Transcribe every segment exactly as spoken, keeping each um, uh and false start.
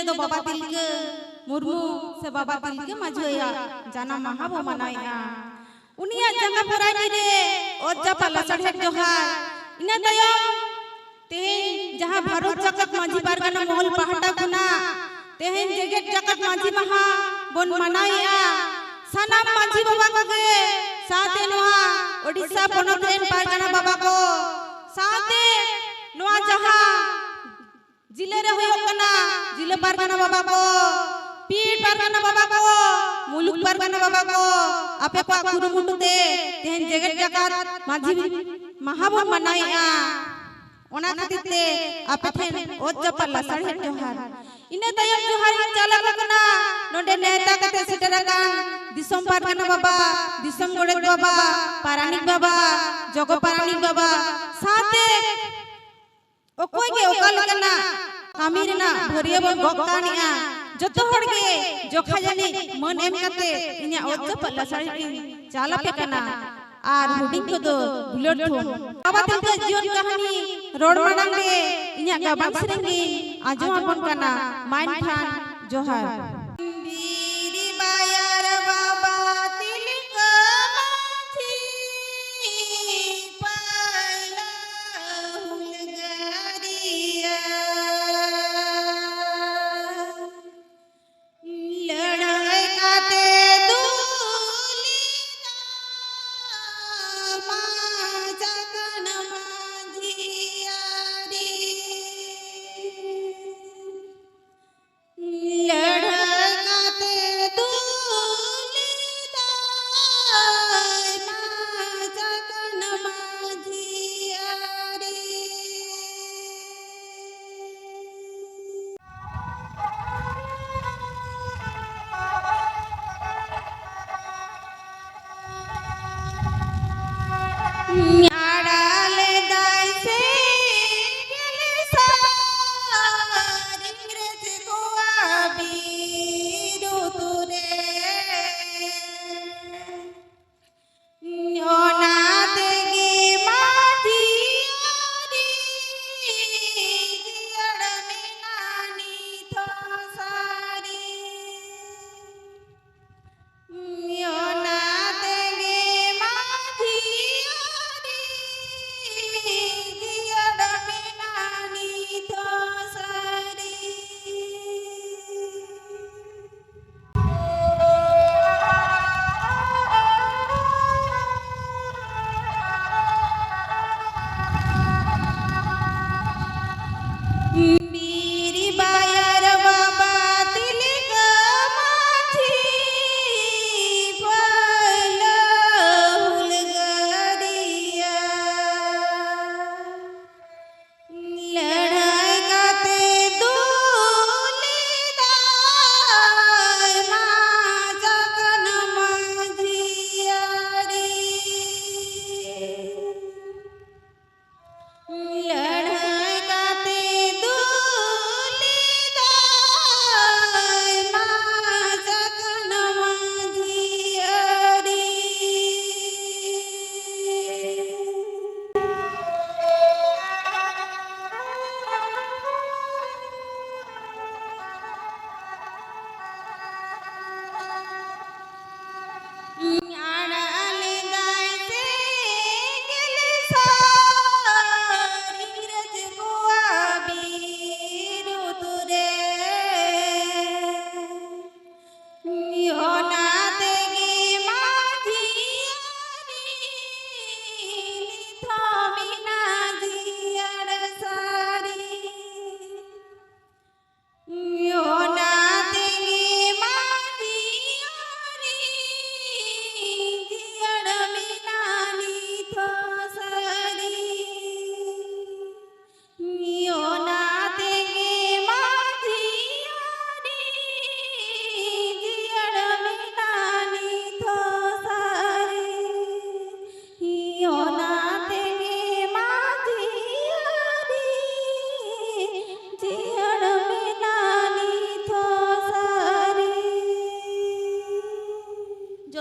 ᱫᱚ ᱵᱟᱵᱟ ᱛᱤᱞᱠᱟᱹ ᱢᱩᱨᱢᱩ ᱥᱮ ᱵᱟᱵᱟ ᱛᱤᱞᱠᱟᱹ ᱢᱟᱹᱡᱷᱤ ᱟᱭᱟᱜ ᱡᱟᱱᱟᱢ ᱢᱟᱦᱟ ᱵᱚ ᱢᱟᱱᱟᱣᱮᱫᱼᱟ᱾ ᱩᱱᱤᱭᱟᱜ ᱡᱟᱸᱜᱟ ᱯᱚᱨᱟᱭᱱᱤ ᱨᱮ ᱚᱛ ᱡᱟᱯᱟᱜ ᱞᱟᱥᱟᱲᱦᱮᱫ ᱡᱚᱦᱟᱨ᱾ ᱤᱱᱟᱹ ᱛᱟᱭᱚᱢ ᱛᱮᱦᱮᱧ ᱡᱟᱦᱟᱸ ᱵᱷᱟᱨᱚᱛ ᱡᱟᱠᱟᱛ ᱢᱟᱹᱡᱷᱤ ᱯᱟᱨᱜᱟᱱᱟ ᱢᱚᱦᱚᱞ ᱯᱟᱦᱴᱟ ᱠᱷᱚᱱᱟᱜ ᱛᱮᱦᱮᱧ ᱡᱮᱜᱮᱛ ᱡᱟᱠᱟᱛ ᱢᱟᱹᱡᱷᱤ ᱢᱟᱦᱟ ᱵᱚᱱ ᱢᱟᱱᱟᱣᱮᱫᱼᱟ, ᱥᱟᱱᱟᱢ ᱢᱟᱹᱡᱷᱤ ᱵᱟᱵᱟ ᱠᱚᱜᱮ ᱥᱟᱶᱛᱮ ᱱᱚᱣᱟ ᱳᱰᱤᱥᱟ ᱯᱚᱱᱚᱛ ᱨᱮᱱ ᱯᱟᱨᱜᱟᱱᱟ ᱵᱟᱵᱟ ᱠᱚ ᱥᱟᱶᱛᱮ ᱱᱚᱣᱟ ᱡᱟᱦᱟᱸ ᱡᱤᱞᱟᱹ ᱨᱮ ᱦᱩᱭᱩᱜ ᱠᱟᱱᱟ ᱡᱤᱞᱟᱹ ᱯᱟᱨᱜᱟᱱᱟ ᱵᱟᱵᱟ ᱠᱚ, ᱯᱤᱲ ᱯᱟᱨᱜᱟᱱᱟ ᱵᱟᱵᱟ ᱠᱚ, ᱢᱩᱞᱩᱠ ᱯᱟᱨᱜᱟᱱᱟ ᱵᱟᱵᱟ ᱠᱚ, ᱟᱯᱮ ᱠᱚᱣᱟᱜ ᱠᱩᱨᱩᱢᱩᱴᱩ ᱛᱮ ᱛᱮᱦᱮᱧ ᱡᱮᱜᱮᱛ ᱡᱟᱠᱟᱛ ᱢᱟᱹᱡᱷᱤ ᱢᱟᱦᱟ ᱵᱚᱱ ᱢᱟᱱᱟᱣᱮᱫᱼᱟ᱾ ᱚᱱᱟ ᱠᱷᱟᱹᱛᱤᱨ ᱛᱮ ᱟᱯᱮ ᱴᱷᱮᱱ ᱚᱛ ᱡᱟᱯᱟᱜ ᱞᱟᱥᱟᱲᱦᱮᱫ ᱡᱚᱦᱟᱨ᱾ ᱤᱱᱟᱹ ᱛᱟᱭᱚᱢ ᱡᱚᱦᱟᱨ ᱤᱧ ᱪᱟᱞ ᱟᱠᱚ ᱠᱟᱱᱟ ᱱᱚᱰᱮ ᱱᱮᱣᱛᱟ ᱠᱟᱛᱮ ᱥᱮᱴᱮᱨ ᱟᱠᱟᱱ ᱫᱤᱥᱚᱢ ᱯᱟᱨᱜᱟᱱᱟ ᱵᱟᱵᱟ, ᱫᱤᱥᱚᱢ ᱜᱚᱰᱮᱛ ᱵᱟᱵᱟ, ᱯᱟᱨᱟᱱᱤᱠ ᱵᱟᱵᱟ, ᱡᱚᱜᱚ ᱯᱟᱨᱟᱱᱤᱠ ᱵᱟᱵᱟ ᱥᱟᱶᱛᱮ ᱚᱠᱚᱭ ᱜᱮ ᱚᱠᱟ ᱞᱮᱠᱟᱱᱟᱜ ᱠᱟᱹᱢᱤ ᱨᱮᱱᱟᱜ ᱵᱷᱟᱹᱨᱭᱟᱹ ᱵᱚᱱ ᱜᱚᱜ ᱠᱟᱱᱮᱜᱼᱟ, ᱡᱚᱛᱚ ᱦᱚᱲ ᱜᱮ ᱡᱚᱠᱷᱟ ᱡᱟᱹᱱᱤᱡ ᱢᱟᱹᱱ ᱮᱢ ᱠᱟᱛᱮ ᱤᱧᱟᱹᱜ ᱚᱛ ᱡᱟᱹᱯᱩᱫ ᱞᱟᱥᱟᱲᱦᱮᱫ ᱤᱧ ᱪᱟᱞ ᱟᱯᱮ ᱠᱟᱱᱟ᱾ ᱟᱨ ᱦᱩᱰᱤᱧ ᱠᱚᱫᱚ ᱫᱩᱞᱟᱹᱲ ᱛᱷᱩᱢ᱾ ᱵᱟᱵᱟ ᱛᱤᱞᱠᱟᱹ ᱡᱤᱭᱚᱱ ᱠᱟᱹᱦᱱᱤ ᱨᱚᱲ ᱢᱟᱲᱟᱝ ᱨᱮ ᱤᱧᱟᱹᱜ ᱜᱟᱵᱟᱱ ᱥᱮᱨᱮᱧ ᱜᱤᱧ ᱟᱸᱡᱚᱢ ᱟᱵᱚᱱ ᱠᱟᱱᱟ᱾ ᱢᱟ ᱮᱱᱠᱷᱟᱱ ᱡᱚᱦᱟᱨ᱾ ᱵᱤᱨ ᱵᱟᱭᱟᱨ ᱵᱟᱵᱟ ᱛᱤᱞᱠᱟᱹ ᱢᱟᱹᱡᱷᱤ ᱯᱟᱭᱞᱟ ᱦᱩᱞᱜᱟᱹᱨᱤᱭᱟᱹ᱾ ᱞᱟᱹᱲᱦᱟᱹᱭ ᱠᱟᱛᱮ ᱫᱩᱞᱤᱫᱟ ᱢᱟ ᱡᱟᱜᱟᱱ ᱢᱟᱹᱡᱷᱤ ᱟᱹᱨᱤ᱾ ᱞᱟᱹᱲᱦᱟᱹᱭ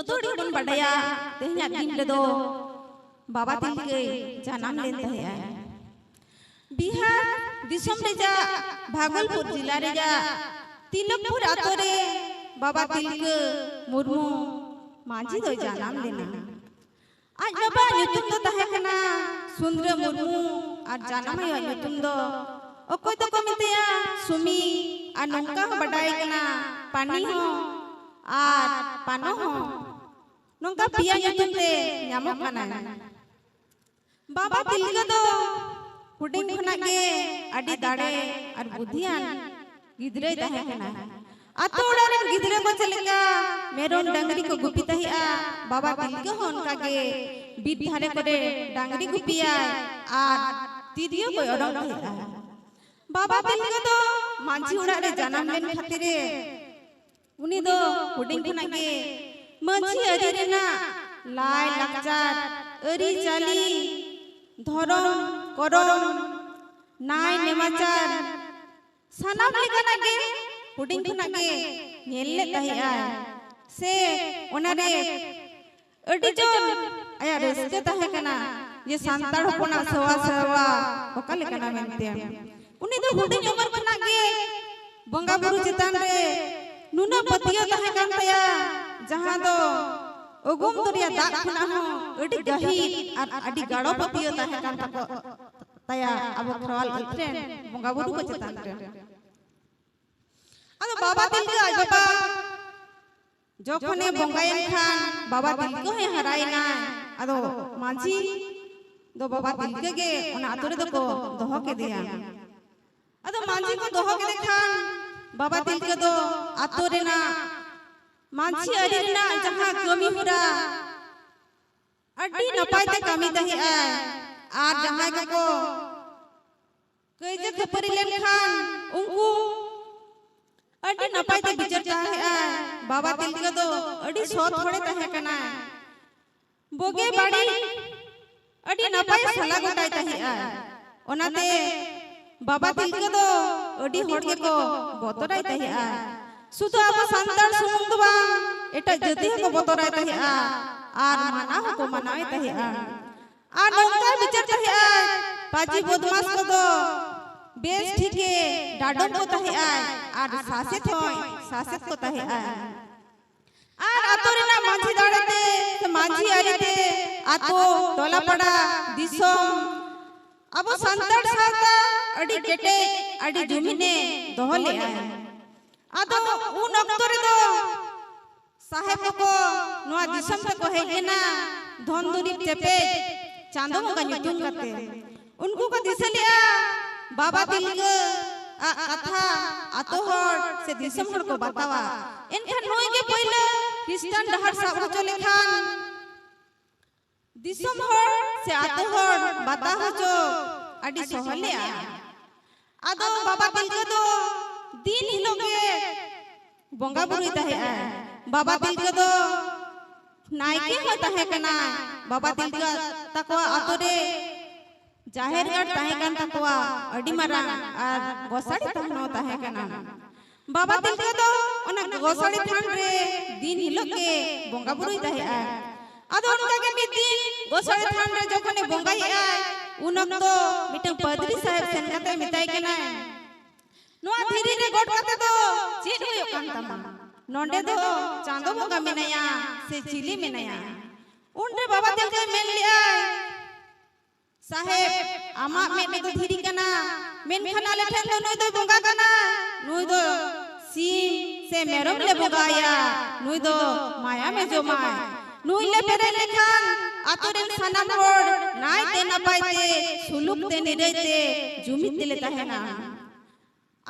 ᱡᱚᱛᱚ ᱦᱚᱲ ᱜᱮᱵᱚᱱ ᱵᱟᱰᱟᱭᱟ, ᱛᱮᱦᱮᱧᱟᱜ ᱫᱤᱱ ᱨᱮᱫᱚ ᱵᱟᱵᱟ ᱛᱤᱞᱠᱟᱹᱭ ᱡᱟᱱᱟᱢ ᱞᱮᱱ ᱛᱟᱦᱮᱸᱜᱼᱟ᱾ ᱵᱤᱦᱟᱨ ᱫᱤᱥᱚᱢ ᱨᱮᱭᱟᱜ ᱵᱷᱟᱜᱚᱞᱯᱩᱨ ᱡᱮᱞᱟ ᱨᱮᱭᱟᱜ ᱛᱤᱞᱚᱠᱯᱩᱨ ᱟᱛᱳ ᱨᱮ ᱵᱟᱵᱟ ᱛᱤᱞᱠᱟᱹ ᱢᱩᱨᱢᱩ ᱢᱟᱹᱡᱷᱤ ᱫᱚᱭ ᱡᱟᱱᱟᱢ ᱞᱮᱱᱟ᱾ ᱟᱡ ᱵᱟᱵᱟᱣᱟᱜ ᱧᱩᱛᱩᱢ ᱫᱚ ᱛᱟᱦᱮᱸ ᱠᱟᱱᱟ ᱥᱩᱱᱫᱽᱨᱟᱹ ᱢᱩᱨᱢᱩ ᱟᱨ ᱡᱟᱱᱟᱢ ᱟᱭᱳᱣᱟᱜ ᱧᱩᱛᱩᱢ ᱫᱚ ᱚᱠᱚᱭ ᱫᱚᱠᱚ ᱢᱮᱛᱟᱭᱟ ᱥᱩᱢᱤ, ᱟᱨ ᱱᱚᱝᱠᱟ ᱦᱚᱸ ᱵᱟᱰᱟᱭ ᱠᱟᱱᱟ ᱯᱟᱱᱤ ᱦᱚᱸ ᱟᱨ ᱯᱟᱱᱚ ᱦᱚᱸ᱾ ᱱᱚᱝᱠᱟ ᱯᱮᱭᱟ ᱧᱩᱛᱩᱢ ᱛᱮ ᱧᱟᱢᱚᱜ ᱠᱟᱱᱟᱭ᱾ ᱵᱟᱵᱟ ᱛᱤᱞᱠᱟᱹ ᱫᱚ ᱦᱩᱰᱤᱧ ᱠᱷᱚᱱᱟᱜ ᱜᱮ ᱟᱹᱰᱤ ᱫᱟᱲᱮ ᱟᱨ ᱵᱩᱫᱷᱤᱭᱟᱱ ᱜᱤᱫᱽᱨᱟᱹᱭ ᱛᱟᱦᱮᱸ ᱠᱟᱱᱟ᱾ ᱟᱛᱳ ᱚᱲᱟᱜ ᱨᱮᱱ ᱜᱤᱫᱽᱨᱟᱹ ᱠᱚ ᱪᱮᱫ ᱞᱮᱠᱟ ᱢᱮᱨᱚᱢ ᱰᱟᱝᱨᱤ ᱠᱚ ᱜᱩᱯᱤ ᱛᱟᱦᱮᱸᱜᱼᱟ, ᱵᱟᱵᱟ ᱛᱤᱞᱠᱟᱹ ᱦᱚᱸ ᱚᱱᱠᱟ ᱜᱮ ᱵᱤᱨ ᱫᱷᱟᱨᱮ ᱠᱚᱨᱮ ᱰᱟᱝᱨᱤ ᱜᱩᱯᱤᱭᱟᱭ ᱟᱨ ᱛᱤᱨᱭᱳ ᱠᱚᱭ ᱚᱨᱚᱝ ᱛᱟᱦᱮᱸᱜᱼᱟ᱾ ᱵᱟᱵᱟ ᱛᱤᱞᱠᱟᱹ ᱫᱚ ᱢᱟᱹᱡᱷᱤ ᱚᱲᱟᱜ ᱨᱮ ᱡᱟᱱᱟᱢ ᱞᱮᱱ ᱠᱷᱟᱹᱛᱤᱨ ᱮ ᱩᱱᱤ ᱫᱚ ᱦᱩᱰᱤᱧ ᱠᱷᱚᱱᱟᱜ ᱜᱮ ᱢᱟᱹᱡᱷᱤ ᱟᱹᱨᱤ ᱨᱮᱱᱟᱜ ᱞᱟᱭ ᱞᱟᱠᱪᱟᱨ, ᱟᱹᱨᱤᱪᱟᱹᱞᱤ, ᱫᱷᱚᱨᱚᱢ ᱠᱚᱨᱚᱢ, ᱱᱟᱭ ᱱᱮᱢᱟᱪᱟᱨ ᱥᱟᱱᱟᱢ ᱞᱮᱠᱟᱱᱟᱜ ᱜᱮ ᱦᱩᱰᱤᱧ ᱠᱷᱚᱱᱟᱜ ᱜᱮ ᱧᱮᱞ ᱞᱮᱫ ᱛᱟᱦᱮᱸᱜᱼᱟᱭ᱾ ᱥᱮ ᱚᱱᱟᱨᱮ ᱟᱹᱰᱤ ᱡᱳᱨ ᱟᱭᱟᱜ ᱨᱟᱹᱥᱠᱟᱹ ᱛᱟᱦᱮᱸ ᱠᱟᱱᱟ ᱡᱮ ᱥᱟᱱᱛᱟᱲ ᱦᱚᱯᱚᱱᱟᱜ ᱥᱮᱣᱟ ᱥᱮᱨᱣᱟ ᱚᱠᱟ ᱞᱮᱠᱟᱱᱟ ᱢᱮᱱᱛᱮ᱾ ᱩᱱᱤ ᱫᱚ ᱦᱩᱰᱤᱧ ᱩᱢᱮᱨ ᱠᱷᱚᱱᱟᱜ ᱜᱮ ᱵᱚᱸᱜᱟ ᱵᱩᱨᱩ ᱪᱮᱛᱟᱱ ᱨᱮ ᱱᱩᱱᱟᱹᱜ ᱯᱟᱹᱛᱭᱟᱹᱣ ᱛᱟᱦᱮᱸ ᱠᱟᱱ ᱛᱟᱭᱟ, ᱡᱟᱦᱟᱸ ᱫᱚ ᱚᱜᱩᱢ ᱫᱚᱨᱭᱟ ᱫᱟᱜ ᱠᱷᱚᱱᱟᱜ ᱦᱚᱸ ᱟᱹᱰᱤ ᱜᱟᱹᱦᱤᱨ ᱟᱨ ᱟᱹᱰᱤ ᱜᱟᱲᱚ ᱯᱟᱹᱛᱭᱟᱹᱣ ᱛᱟᱦᱮᱸ ᱠᱟᱱ ᱛᱟᱠᱚ ᱛᱟᱭᱟ ᱟᱵᱚ ᱠᱷᱮᱨᱣᱟᱞ ᱟᱹᱨᱤ ᱨᱮᱱ ᱵᱚᱸᱜᱟ ᱵᱩᱨᱩ ᱠᱚ ᱪᱮᱛᱟᱱ ᱨᱮ᱾ ᱟᱫᱚ ᱵᱟᱵᱟ ᱛᱤᱞᱠᱟᱹ ᱟᱡ ᱵᱟᱵᱟ ᱡᱚᱠᱷᱚᱱᱮ ᱵᱚᱸᱜᱟᱭᱮᱱ ᱠᱷᱟᱱ ᱵᱟᱵᱟ ᱛᱤᱞᱠᱟᱹ ᱦᱚᱸᱭ ᱦᱟᱨᱟᱭᱮᱱᱟ᱾ ᱟᱫᱚ ᱢᱟᱹᱡᱷᱤ ᱫᱚ ᱵᱟᱵᱟ ᱛᱤᱞᱠᱟᱹ ᱜᱮ ᱚᱱᱟ ᱟᱛᱳ ᱨᱮᱫᱚ ᱠᱚ ᱫᱚᱦᱚ ᱠᱮᱫᱮᱭᱟ᱾ ᱟᱫᱚ ᱢᱟᱹᱡᱷᱤ ᱠᱚ ᱫᱚᱦᱚ ᱠᱮᱫᱮ ᱠᱷᱟᱱ ᱵᱟᱵᱟ ᱛᱤᱞᱠᱟᱹ ᱫᱚ ᱟᱛᱳ ᱨᱮᱱᱟᱜ ᱢᱟᱹᱡᱷᱤ ᱟᱹᱨᱤ ᱨᱮᱱᱟᱜ ᱡᱟᱦᱟᱸ ᱠᱟᱹᱢᱤ ᱦᱚᱨᱟ ᱟᱹᱰᱤ ᱱᱟᱯᱟᱭ ᱛᱮ ᱠᱟᱹᱢᱤ ᱛᱟᱦᱮᱸᱜᱼᱟᱭ᱾ ᱟᱨ ᱡᱟᱦᱟᱸᱭ ᱠᱚᱠᱚ ᱠᱟᱹᱭᱡᱟᱹ ᱠᱷᱟᱹᱯᱟᱹᱨᱤ ᱞᱮᱱᱠᱷᱟᱱ ᱩᱱᱠᱩ ᱟᱹᱰᱤ ᱱᱟᱯᱟᱭ ᱛᱮ ᱵᱤᱪᱟᱹᱨ ᱛᱟᱦᱮᱸᱜᱼᱟᱭ᱾ ᱵᱟᱵᱟ ᱛᱤᱞᱠᱟᱹ ᱫᱚ ᱟᱹᱰᱤ ᱥᱚᱛ ᱦᱚᱲᱮ ᱛᱟᱦᱮᱸ ᱠᱟᱱᱟ᱾ ᱵᱩᱜᱤ ᱵᱟᱹᱲᱤᱡ ᱟᱹᱰᱤ ᱱᱟᱯᱟᱭ ᱥᱟᱞᱟ ᱜᱚᱴᱟᱭ ᱛᱟᱦᱮᱸᱜᱼᱟ᱾ ᱚᱱᱟᱛᱮ ᱵᱟᱵᱟ ᱛᱤᱞᱠᱟᱹ ᱫᱚ ᱟᱹᱰᱤ ᱦᱚᱲ ᱜᱮᱠᱚ ᱵᱚᱛᱚᱨᱟᱭ ᱛᱟᱦᱮᱸᱜᱼᱟ᱾ ᱥᱩᱫᱷᱩ ᱟᱵᱚ ᱥᱟᱱᱛᱟᱲ ᱥᱩᱢᱩᱝ ᱫᱚ ᱵᱟᱝ, ᱮᱴᱟᱜ ᱡᱟᱹᱛᱤ ᱦᱚᱸᱠᱚ ᱵᱚᱛᱚᱨᱟᱭ ᱛᱟᱦᱮᱸᱜᱼᱟ ᱟᱨ ᱢᱟᱱᱟᱣ ᱦᱚᱸᱠᱚ ᱢᱟᱱᱟᱣᱮ ᱛᱟᱦᱮᱸᱜᱼᱟ᱾ ᱟᱨ ᱱᱚᱝᱠᱟᱭ ᱵᱤᱪᱟᱹᱨ ᱛᱟᱦᱮᱸᱜᱼᱟ, ᱯᱟᱹᱡᱤ ᱵᱚᱫᱢᱟᱥ ᱠᱚᱫᱚ ᱵᱮᱥ ᱴᱷᱤᱠᱮ ᱰᱟᱰᱚᱢ ᱠᱚ ᱛᱟᱦᱮᱸᱜᱼᱟᱭ ᱟᱨ ᱥᱟᱥᱮᱛ ᱦᱚᱸᱭ ᱥᱟᱥᱮᱛ ᱠᱚ ᱛᱟᱦᱮᱸᱜᱼᱟᱭ᱾ ᱟᱨ ᱟᱛᱳ ᱨᱮᱱᱟᱜ ᱢᱟᱹᱡᱷᱤ ᱫᱟᱲᱮᱛᱮ ᱥᱮ ᱢᱟᱹᱡᱷᱤ ᱟᱹᱨᱤᱛᱮ ᱟᱛᱳ, ᱴᱚᱞᱟ ᱯᱟᱲᱟ, ᱫᱤᱥᱚᱢ, ᱟᱵᱚ ᱥᱟᱱᱛᱟᱲ ᱥᱟᱶᱛᱟ ᱟᱹᱰᱤ ᱠᱮᱴᱮᱡ, ᱟᱹᱰᱤ ᱡᱩᱢᱤᱫ ᱮ ᱫᱚᱦᱚ ᱞᱮᱜᱼᱟ᱾ ᱟᱫᱚ ᱩᱱ ᱚᱠᱛᱚ ᱨᱮᱫᱚ ᱥᱟᱦᱮᱵ ᱠᱚᱠᱚ ᱱᱚᱣᱟ ᱫᱤᱥᱚᱢ ᱛᱮᱠᱚ ᱦᱮᱡ ᱞᱮᱱᱟ, ᱫᱷᱚᱱ ᱫᱩᱨᱤᱵ ᱪᱮᱯᱮᱡ, ᱪᱟᱸᱫᱚ ᱵᱚᱸᱜᱟ ᱧᱩᱛᱩᱢ ᱠᱟᱛᱮ᱾ ᱩᱱᱠᱩ ᱠᱚ ᱫᱤᱥᱟᱹ ᱞᱮᱜᱼᱟ ᱵᱟᱵᱟ ᱛᱤᱞᱠᱟᱹ ᱟᱜ ᱠᱟᱛᱷᱟ ᱟᱛᱳ ᱦᱚᱲ ᱥᱮ ᱫᱤᱥᱚᱢ ᱦᱚᱲ ᱠᱚ ᱵᱟᱛᱟᱣᱟ᱾ ᱮᱱᱠᱷᱟᱱ ᱱᱩᱭ ᱜᱮ ᱯᱳᱭᱞᱳ ᱠᱷᱨᱤᱥᱴᱟᱱ ᱰᱟᱦᱟᱨ ᱥᱟᱵ ᱦᱚᱪᱚ ᱞᱮᱠᱷᱟᱱ ᱫᱤᱥᱚᱢ ᱦᱚᱲ ᱥᱮ ᱟᱛᱳ ᱦᱚᱲ ᱵᱟᱛᱟᱣ ᱦᱚᱪᱚ ᱟᱹᱰᱤ ᱥᱚᱦᱞᱮᱜᱼᱟ᱾ ᱟᱫᱚ ᱵᱟᱵᱟ ᱛᱤᱞᱠᱟᱹ ᱫᱚ ᱫᱤᱱ ᱦᱤᱞᱳᱜ ᱜᱮ ᱵᱚᱸᱜᱟ ᱵᱩᱨᱩᱭ ᱛᱟᱦᱮᱸᱜᱼᱟ᱾ ᱵᱟᱵᱟ ᱛᱤᱞᱠᱟᱹ ᱫᱚ ᱱᱟᱭᱠᱮ ᱦᱚᱸᱭ ᱛᱟᱦᱮᱸ ᱠᱟᱱᱟ᱾ ᱵᱟᱵᱟ ᱛᱤᱞᱠᱟᱹ ᱛᱟᱠᱚᱣᱟᱜ ᱟᱛᱳ ᱨᱮ ᱡᱟᱦᱮᱨ ᱜᱟᱲ ᱛᱟᱦᱮᱸ ᱠᱟᱱ ᱛᱟᱠᱚᱣᱟ ᱟᱹᱰᱤ ᱢᱟᱨᱟᱝ, ᱟᱨ ᱜᱚᱥᱟᱲᱤ ᱛᱷᱟᱱ ᱦᱚᱸ ᱛᱟᱦᱮᱸ ᱠᱟᱱᱟ᱾ ᱵᱟᱵᱟ ᱛᱤᱞᱠᱟᱹ ᱫᱚ ᱚᱱᱟ ᱜᱚᱥᱟᱲᱤ ᱛᱷᱟᱱ ᱨᱮ ᱫᱤᱱ ᱦᱤᱞᱳᱜ ᱜᱮ ᱵᱚᱸᱜᱟ ᱵᱩᱨᱩᱭ ᱛᱟᱦᱮᱸᱜᱼᱟ᱾ ᱟᱫᱚ ᱚᱱᱠᱟ ᱜᱮ ᱢᱤᱫ ᱫᱤᱱ ᱜᱚᱥᱟᱲᱤ ᱛᱷᱟᱱ ᱨᱮ ᱡᱚᱠᱷᱚᱱᱮ ᱵᱚᱸᱜᱟᱭᱮᱜᱼᱟᱭ, ᱩᱱ ᱚᱠᱛᱚ ᱢᱤᱫᱴᱟᱝ ᱯᱟᱫᱽᱨᱤ ᱥᱟᱦᱮᱵ ᱥᱮᱱ ᱠᱟᱛᱮ ᱢᱮᱛᱟᱭ ᱠᱟᱱᱟᱭ, "ᱱᱚᱣᱟ ᱫᱷᱤᱨᱤ ᱨᱮ ᱜᱚᱰ ᱠᱟᱛᱮ ᱫᱚ ᱪᱮᱫ ᱦᱩᱭᱩᱜ ᱠᱟᱱ ᱛᱟᱢᱟ? ᱱᱚᱰᱮ ᱫᱚ ᱪᱟᱸᱫᱚ ᱵᱚᱸᱜᱟ ᱢᱮᱱᱟᱭᱟ ᱥᱮ ᱪᱤᱞᱤ ᱢᱮᱱᱟᱭᱟ?" ᱩᱱᱨᱮ ᱵᱟᱵᱟ ᱛᱤᱞᱠᱟᱹᱭ ᱢᱮᱱ ᱞᱮᱜᱼᱟᱭ, "ᱥᱟᱦᱮᱵ, ᱟᱢᱟᱜ ᱢᱮᱫ ᱨᱮᱫᱚ ᱫᱷᱤᱨᱤ ᱠᱟᱱᱟ, ᱢᱮᱱᱠᱷᱟᱱ ᱟᱞᱮ ᱴᱷᱮᱱ ᱫᱚ ᱱᱩᱭ ᱫᱚᱭ ᱵᱚᱸᱜᱟ ᱠᱟᱱᱟ᱾ ᱱᱩᱭ ᱫᱚ ᱥᱤᱢ ᱥᱮ ᱢᱮᱨᱚᱢ ᱞᱮ ᱵᱚᱸᱜᱟ ᱟᱭᱟ, ᱱᱩᱭ ᱫᱚ ᱢᱟᱭᱟᱢᱮ ᱡᱚᱢᱟᱭ᱾ ᱱᱩᱭ ᱞᱮ ᱯᱮᱨᱮᱡ ᱞᱮᱠᱷᱟᱱ ᱟᱛᱳ ᱨᱮᱱ ᱥᱟᱱᱟᱢ ᱦᱚᱲ ᱱᱟᱭᱛᱮ ᱱᱟᱯᱟᱭ ᱛᱮ, ᱥᱩᱞᱩᱠ ᱛᱮ ᱱᱤᱨᱟᱹᱭ ᱛᱮ, ᱡᱩᱢᱤᱫ ᱛᱮᱞᱮ ᱛᱟᱦᱮᱱᱟ᱾"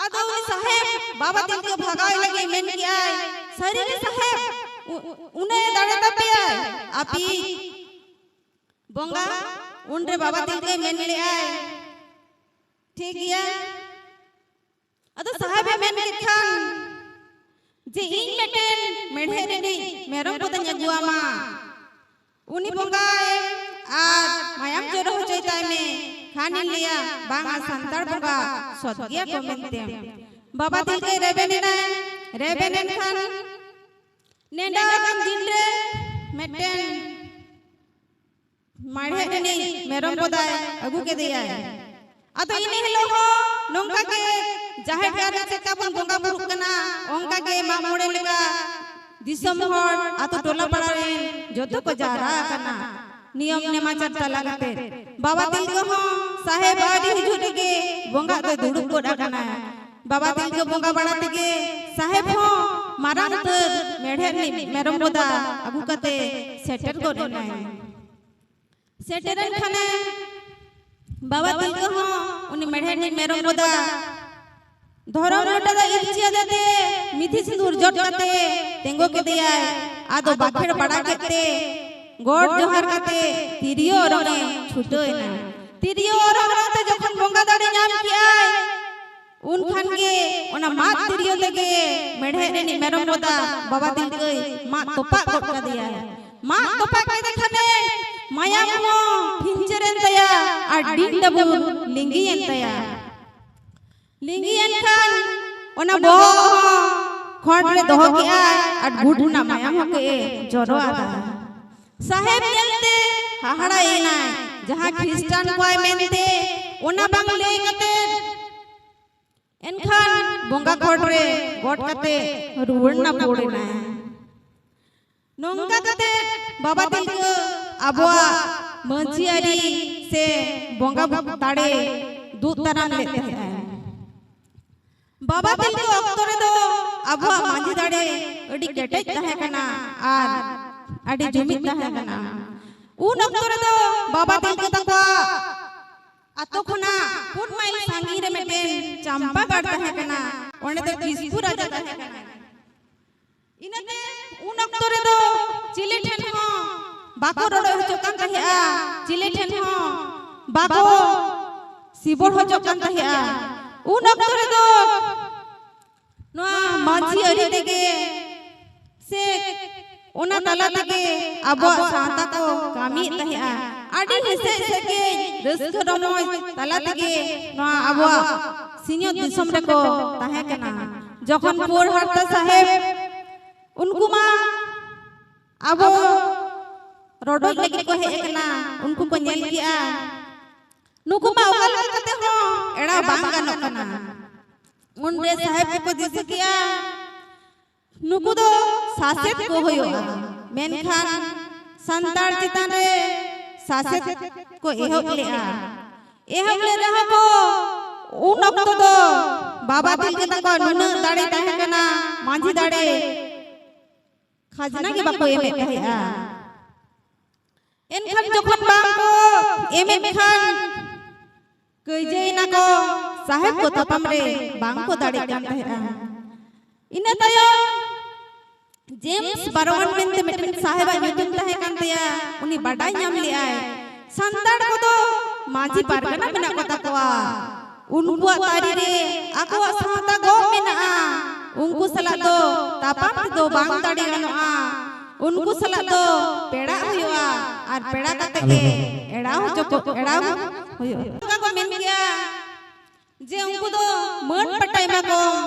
ᱟᱫᱚ ᱩᱱᱤ ᱥᱟᱦᱮᱵ ᱵᱟᱵᱟ ᱛᱤᱞᱠᱟᱹ ᱵᱷᱟᱜᱟᱣ ᱞᱟᱹᱜᱤᱫ ᱢᱮᱱ ᱠᱮᱜᱼᱟᱭ, "ᱥᱟᱹᱨᱤ ᱜᱮ ᱥᱟᱦᱮᱵ, ᱩ-, ᱩ-, ᱩᱱᱟᱹᱜ ᱮ ᱫᱟᱲᱮ ᱛᱟᱯᱮᱭᱟᱭ ᱟᱯᱮᱭᱤᱡ ᱵᱚᱸᱜᱟ?" ᱩᱱᱨᱮ ᱵᱟᱵᱟ ᱛᱤᱞᱠᱟᱹᱭ ᱢᱮᱱ ᱞᱮᱜᱼᱟᱭ, "ᱴᱷᱤᱠ ᱜᱮᱭᱟ, ᱟᱫᱚ ᱥᱟᱦᱮᱵ ᱮ ᱢᱮᱱ ᱠᱮᱫ ᱠᱷᱟᱱ ᱡᱮ ᱤᱧ ᱢᱤᱫᱴᱮᱱ ᱢᱮᱲᱦᱮᱫ ᱨᱤᱱᱤᱡ ᱢᱮᱨᱚᱢ ᱠᱚᱫᱚᱧ ᱟᱹᱜᱩᱣᱟᱢᱟ, ᱩᱱᱤ ᱵᱚᱸᱜᱟᱭ ᱟᱨ ᱢᱟᱭᱟᱢ ᱡᱚᱨᱚ ᱦᱚᱪᱚᱭ ᱛᱟᱭ ᱢᱮ, ᱠᱷᱟᱱᱤᱧ ᱞᱟᱹᱭᱟ ᱵᱟᱝᱟ ᱥᱟᱱᱛᱟᱲ ᱵᱚᱸᱜᱟ ᱥᱚᱛ ᱜᱮᱭᱟ ᱠᱚ ᱢᱮᱱᱛᱮ᱾" ᱵᱟᱵᱟ ᱛᱤᱞᱠᱟᱹᱭ ᱨᱮᱵᱮᱱ ᱮᱱᱟᱭ, ᱨᱮᱵᱮᱱ ᱮᱱ ᱠᱷᱟᱱ ᱱᱮᱰᱟ ᱟᱠᱟᱱ ᱫᱤᱱ ᱨᱮ ᱢᱤᱫᱴᱮᱱ ᱢᱮᱲᱦᱮᱫ ᱨᱤᱱᱤᱡ ᱢᱮᱨᱚᱢ ᱵᱚᱫᱟᱭ ᱟᱹᱜᱩ ᱠᱮᱫᱮᱭᱟᱭ᱾ ᱟᱫᱚ ᱤᱱᱟᱹ ᱦᱤᱞᱳᱜ ᱦᱚᱸ ᱱᱚᱝᱠᱟ ᱜᱮ ᱡᱟᱦᱮᱨ ᱜᱟᱲ ᱨᱮ ᱪᱮᱫᱠᱟ ᱵᱚᱱ ᱵᱚᱸᱜᱟ ᱵᱩᱨᱩᱜ ᱠᱟᱱᱟ, ᱚᱱᱠᱟ ᱜᱮ ᱢᱟᱜ ᱢᱚᱬᱮ ᱞᱮᱠᱟ ᱫᱤᱥᱚᱢ ᱦᱚᱲ, ᱟᱛᱳ ᱴᱚᱞᱟ ᱯᱟᱲᱟ ᱨᱮᱱ ᱡᱚᱛᱚ ᱠᱚ ᱡᱟᱣᱨᱟ ᱟᱠᱟᱱᱟ᱾ ᱱᱤᱭᱚᱢ ᱱᱮᱢᱟᱪᱟᱨ ᱛᱟᱞᱟ ᱠᱟᱛᱮ ᱵᱟᱵᱟ ᱛᱤᱞᱠᱟᱹ ᱦᱚᱸ ᱥᱟᱦᱮᱵ ᱟᱹᱣᱨᱤ ᱦᱤᱡᱩᱜ ᱨᱮᱜᱮ ᱵᱚᱸᱜᱟ ᱫᱚᱭ ᱫᱩᱲᱩᱵ ᱜᱚᱫ ᱟᱠᱟᱱᱟᱭ᱾ ᱵᱟᱵᱟ ᱛᱤᱞᱠᱟᱹ ᱵᱚᱸᱜᱟ ᱵᱟᱲᱟ ᱛᱮᱜᱮ ᱥᱟᱦᱮᱵ ᱦᱚᱸ ᱢᱟᱨᱟᱝ ᱩᱛᱟᱹᱨ ᱢᱮᱲᱦᱮᱫ ᱨᱤᱱᱤᱡ ᱢᱮᱨᱚᱢ ᱵᱚᱫᱟ ᱟᱹᱜᱩ ᱠᱟᱛᱮ ᱥᱮᱴᱮᱨ ᱜᱚᱫ ᱮᱱᱟᱭ᱾ ᱥᱮᱴᱮᱨᱮᱱ ᱠᱷᱟᱱᱮ ᱵᱟᱵᱟ ᱛᱤᱞᱠᱟᱹ ᱦᱚᱸ ᱩᱱᱤ ᱢᱮᱲᱦᱮᱫ ᱨᱤᱱᱤᱡ ᱢᱮᱨᱚᱢ ᱵᱚᱫᱟ ᱫᱷᱚᱨᱚᱢ ᱞᱚᱴᱟ ᱫᱚ ᱤᱨᱪᱤ ᱟᱫᱮ ᱛᱮ ᱢᱤᱛᱷᱤ ᱥᱤᱸᱫᱩᱨ ᱡᱚᱫ ᱠᱟᱛᱮ ᱛᱤᱸᱜᱩ ᱠᱮᱫᱮᱭᱟᱭ᱾ ᱟᱫᱚ ᱵᱟᱠᱷᱮᱲ ᱵᱟᱲᱟ ᱠᱮᱫ ᱛᱮ ᱜᱚᱰ ᱡᱚᱦᱟᱨ ᱠᱟᱛᱮ ᱛᱤᱨᱭᱳ ᱚᱨᱚᱝ ᱮ ᱪᱷᱩᱴᱟᱹᱣ ᱮᱱᱟ᱾ ᱛᱤᱨᱭᱳ ᱚᱨᱚᱝ ᱚᱨᱚᱝ ᱛᱮ ᱡᱚᱠᱷᱚᱱ ᱵᱚᱸᱜᱟ ᱫᱟᱲᱮ ᱧᱟᱢ ᱠᱮᱜᱼᱟᱭ, ᱩᱱ ᱠᱷᱟᱱ ᱜᱮ ᱚᱱᱟ ᱢᱟᱫ ᱛᱤᱨᱭᱳ ᱛᱮᱜᱮ ᱢᱮᱲᱦᱮᱫ ᱨᱤᱱᱤᱡ ᱢᱮᱨᱚᱢ ᱵᱚᱫᱟ ᱵᱟᱵᱟ ᱛᱤᱞᱠᱟᱹᱭ ᱢᱟᱫ ᱛᱚᱯᱟᱜ ᱜᱚᱫ ᱠᱟᱫᱮᱭᱟᱭ᱾ ᱢᱟᱫ ᱛᱚᱯᱟᱜ ᱠᱮᱫᱮ ᱠᱷᱟᱱᱮ ᱢᱟᱭᱟᱢ ᱦᱚᱸ ᱯᱷᱤᱧᱪᱟᱹᱨ ᱮᱱ ᱛᱟᱭᱟ ᱟᱨ ᱰᱤᱝ ᱰᱟᱹᱵᱩᱨ ᱞᱤᱸᱜᱤᱭᱮᱱ ᱛᱟᱭᱟ᱾ ᱞᱤᱸᱜᱤᱭᱮᱱ ᱠᱷᱟᱱ ᱚᱱᱟ ᱵᱚᱦᱚᱜ ᱦᱚᱸ ᱠᱷᱚᱸᱰ ᱨᱮ ᱫᱚᱦᱚ ᱠᱮᱜᱼᱟᱭ ᱟᱨ ᱜᱩᱴ ᱨᱮᱱᱟᱜ ᱢᱟᱭᱟᱢ ᱦᱚᱸ ᱠᱮ ᱡᱚᱨᱚ ᱟᱫᱟ᱾ ᱥᱟᱦᱮᱵ ᱧᱮᱞᱛᱮ ᱦᱟᱦᱟᱲᱟ ᱮᱱᱟᱭ, ᱡᱟᱦᱟᱸ ᱠᱷᱨᱤᱥᱴᱟᱱ ᱠᱚᱣᱟᱭ ᱢᱮᱱᱛᱮ ᱚᱱᱟ ᱵᱟᱝ ᱞᱟᱹᱭ ᱠᱟᱛᱮ ᱮᱱᱠᱷᱟᱱ ᱵᱚᱸᱜᱟ ᱠᱷᱚᱸᱰ ᱨᱮ ᱜᱚᱰ ᱠᱟᱛᱮ ᱨᱩᱣᱟᱹᱲ ᱱᱟᱯᱚᱲ ᱮᱱᱟᱭ᱾ ᱱᱚᱝᱠᱟ ᱠᱟᱛᱮ ᱵᱟᱵᱟ ᱛᱤᱞᱠᱟᱹ ᱟᱵᱚᱣᱟᱜ ᱢᱟᱹᱡᱷᱤ ᱟᱹᱨᱤ ᱥᱮ ᱵᱚᱸᱜᱟ ᱫᱟᱲᱮ ᱫᱩᱜ ᱫᱟᱨᱟᱢ ᱞᱮᱫ ᱛᱟᱦᱮᱸᱫ᱾ ᱵᱟᱵᱟ ᱛᱤᱞᱠᱟᱹ ᱚᱠᱛᱚ ᱨᱮᱫᱚ ᱟᱵᱚᱣᱟᱜ ᱢᱟᱹᱡᱷᱤ ᱫᱟᱲᱮ ᱟᱹᱰᱤ ᱠᱮᱴᱮᱡ ᱛᱟᱦᱮᱸ ᱠᱟᱱᱟ ᱟᱨ ᱟᱹᱰᱤ ᱡᱩᱢᱤᱫ ᱛᱟᱦᱮᱸ ᱠᱟᱱᱟ᱾ ᱩᱱ ᱚᱠᱛᱚ ᱨᱮᱫᱚ ᱵᱟᱵᱟ ᱛᱤᱞᱠᱟᱹ ᱛᱟᱠᱚᱣᱟᱜ ᱟᱛᱳ ᱠᱷᱚᱱᱟᱜ ᱯᱩᱱ ᱢᱟᱭᱤᱞ ᱥᱟᱺᱜᱤᱧ ᱨᱮ ᱢᱤᱫᱴᱮᱱ ᱪᱟᱢᱯᱟ ᱜᱟᱲ ᱛᱟᱦᱮᱸ ᱠᱟᱱᱟ᱾ ᱚᱸᱰᱮ ᱫᱚ ᱠᱤᱥᱠᱩ ᱨᱟᱡᱟ ᱛᱟᱦᱮᱸ ᱠᱟᱱᱟ᱾ ᱤᱱᱟᱹᱛᱮ ᱩᱱ ᱚᱠᱛᱚ ᱨᱮᱫᱚ ᱪᱤᱞᱤ ᱴᱷᱮᱱ ᱦᱚᱸ ᱵᱟᱠᱚ ᱨᱚᱲᱚ ᱦᱚᱪᱚᱜ ᱠᱟᱱ ᱛᱟᱦᱮᱸᱜᱼᱟ, ᱪᱤᱞᱤ ᱴᱷᱮᱱ ᱦᱚᱸ ᱵᱟᱠᱚ ᱥᱤᱵᱚᱲ ᱦᱚᱪᱚᱜ ᱠᱟᱱ ᱛᱟᱦᱮᱸᱜᱼᱟ᱾ ᱩᱱ ᱚᱠᱛᱚ ᱨᱮᱫᱚ ᱱᱚᱣᱟ ᱢᱟᱹᱡᱷᱤ ᱟᱹᱨᱤ ᱛᱮᱜᱮ ᱥᱮ ᱚᱱᱟ ᱛᱟᱞᱟ ᱛᱮᱜᱮ ᱟᱵᱚᱣᱟᱜ ᱥᱟᱶᱛᱟ ᱠᱚ ᱠᱟᱹᱢᱤᱭᱮᱫ ᱛᱟᱦᱮᱸᱜᱼᱟ᱾ ᱟᱹᱰᱤ ᱦᱮᱸᱥᱮᱡ ᱥᱮᱠᱮᱡ ᱨᱟᱹᱥᱠᱟᱹ ᱨᱚᱢᱚᱡᱽ ᱛᱟᱞᱟ ᱛᱮᱜᱮ ᱱᱚᱣᱟ ᱟᱵᱚᱣᱟᱜ ᱥᱤᱧᱚᱛ ᱫᱤᱥᱚᱢ ᱨᱮᱠᱚ ᱛᱟᱦᱮᱸ ᱠᱟᱱᱟ᱾ ᱡᱚᱠᱷᱚᱱ ᱯᱩᱨ ᱦᱟᱨᱛᱟ ᱥᱟᱦᱮᱵ ᱩᱱᱠᱩ ᱢᱟ ᱟᱵᱚ ᱨᱚᱰᱚᱡ ᱞᱟᱹᱜᱤᱫ ᱠᱚ ᱦᱮᱡ ᱟᱠᱟᱱᱟ᱾ ᱩᱱᱠᱩ ᱠᱚ ᱧᱮᱞ ᱠᱮᱜᱼᱟ, ᱱᱩᱠᱩ ᱢᱟ ᱚᱠᱟ ᱞᱮᱠᱟ ᱠᱟᱛᱮ ᱦᱚᱸ ᱮᱲᱟᱣ ᱵᱟᱝ ᱜᱟᱱᱚᱜ ᱠᱟᱱᱟ᱾ ᱩᱱᱨᱮ ᱥᱟᱦᱮᱵ ᱠᱚᱠᱚ ᱫᱤᱥᱟᱹ ᱠᱮᱜᱼᱟ, ᱱᱩᱠᱩ ᱫᱚ ᱥᱟᱥᱮᱛ ᱠᱚ ᱦᱩᱭᱩᱜᱼᱟ, ᱢᱮᱱᱠᱷᱟᱱ ᱥᱟᱱᱛᱟᱲ ᱪᱮᱛᱟᱱ ᱨᱮ ᱥᱟᱥᱮᱛ ᱠᱚ ᱮᱦᱚᱵ ᱞᱮᱜᱼᱟ᱾ ᱮᱦᱚᱵ ᱞᱮ ᱨᱮᱦᱚᱸ ᱠᱚ, ᱩᱱ ᱚᱠᱛᱚ ᱫᱚ ᱵᱟᱵᱟ ᱛᱤᱞᱠᱟᱹ ᱛᱟᱠᱚ ᱱᱩᱱᱟᱹᱜ ᱫᱟᱲᱮ ᱛᱟᱦᱮᱸ ᱠᱟᱱᱟ, ᱢᱟᱹᱡᱷᱤ ᱫᱟᱲᱮ, ᱠᱷᱟᱡᱽᱱᱟ ᱜᱮ ᱵᱟᱠᱚ ᱮᱢᱮᱫ ᱛᱟᱦᱮᱸᱜᱼᱟ᱾ ᱮᱱᱠᱷᱟᱱ ᱡᱚᱠᱷᱚᱱ ᱵᱟᱝ ᱠᱚ ᱮᱢᱮᱫ ᱠᱷᱟᱱ, ᱠᱟᱹᱭᱡᱟᱹᱭᱮᱱᱟ ᱠᱚ, ᱥᱟᱦᱮᱵ ᱠᱚ ᱛᱟᱯᱟᱢ ᱨᱮ ᱵᱟᱝ ᱠᱚ ᱫᱟᱲᱮᱜ ᱠᱟᱱ ᱛᱟᱦᱮᱸᱜᱼᱟ᱾ ᱤᱱᱟᱹ ᱛᱟᱭᱚᱢ ᱡᱮᱢᱥ ᱵᱟᱨᱣᱟᱱ ᱢᱮᱱᱛᱮ ᱢᱤᱫᱴᱮᱱ ᱥᱟᱦᱮᱵᱟᱜ ᱧᱩᱛᱩᱢ ᱛᱟᱦᱮᱸ ᱠᱟᱱ ᱛᱟᱭᱟ, ᱩᱱᱤ ᱵᱟᱰᱟᱭ ᱧᱟᱢ ᱞᱮᱜᱼᱟᱭ, ᱥᱟᱱᱛᱟᱲ ᱠᱚᱫᱚ ᱢᱟᱹᱡᱷᱤ ᱯᱟᱨᱜᱟᱱᱟ ᱢᱮᱱᱟᱜ ᱠᱚ ᱛᱟᱠᱚᱣᱟ, ᱩᱱᱠᱩᱣᱟᱜ ᱛᱟᱹᱨᱤ ᱨᱮ ᱟᱠᱚᱣᱟᱜ ᱥᱟᱶᱛᱟ ᱜᱚᱜ ᱢᱮᱱᱟᱜᱼᱟ, ᱩᱱᱠᱩ ᱥᱟᱞᱟᱜ ᱫᱚ ᱛᱟᱯᱟᱢ ᱛᱮᱫᱚ ᱵᱟᱝ ᱫᱟᱲᱮ ᱜᱟᱱᱚᱜᱼᱟ, ᱩᱱᱠᱩ ᱥᱟᱞᱟᱜ ᱫᱚ ᱯᱮᱲᱟᱜ ᱦᱩᱭᱩᱜᱼᱟ ᱟᱨ ᱯᱮᱲᱟ ᱠᱟᱛᱮ ᱜᱮ ᱮᱲᱟᱣ ᱦᱚᱪᱚ ᱠᱚ, ᱮᱲᱟᱣ ᱦᱩᱭᱩᱜᱼᱟ᱾ ᱚᱱᱠᱟ ᱠᱚ ᱢᱮᱱ ᱜᱮᱭᱟ᱾ ᱡᱮ ᱩᱱᱠᱩ ᱫᱚ ᱢᱟᱹᱱ ᱯᱟᱴᱟ ᱮᱢᱟ ᱠᱚ,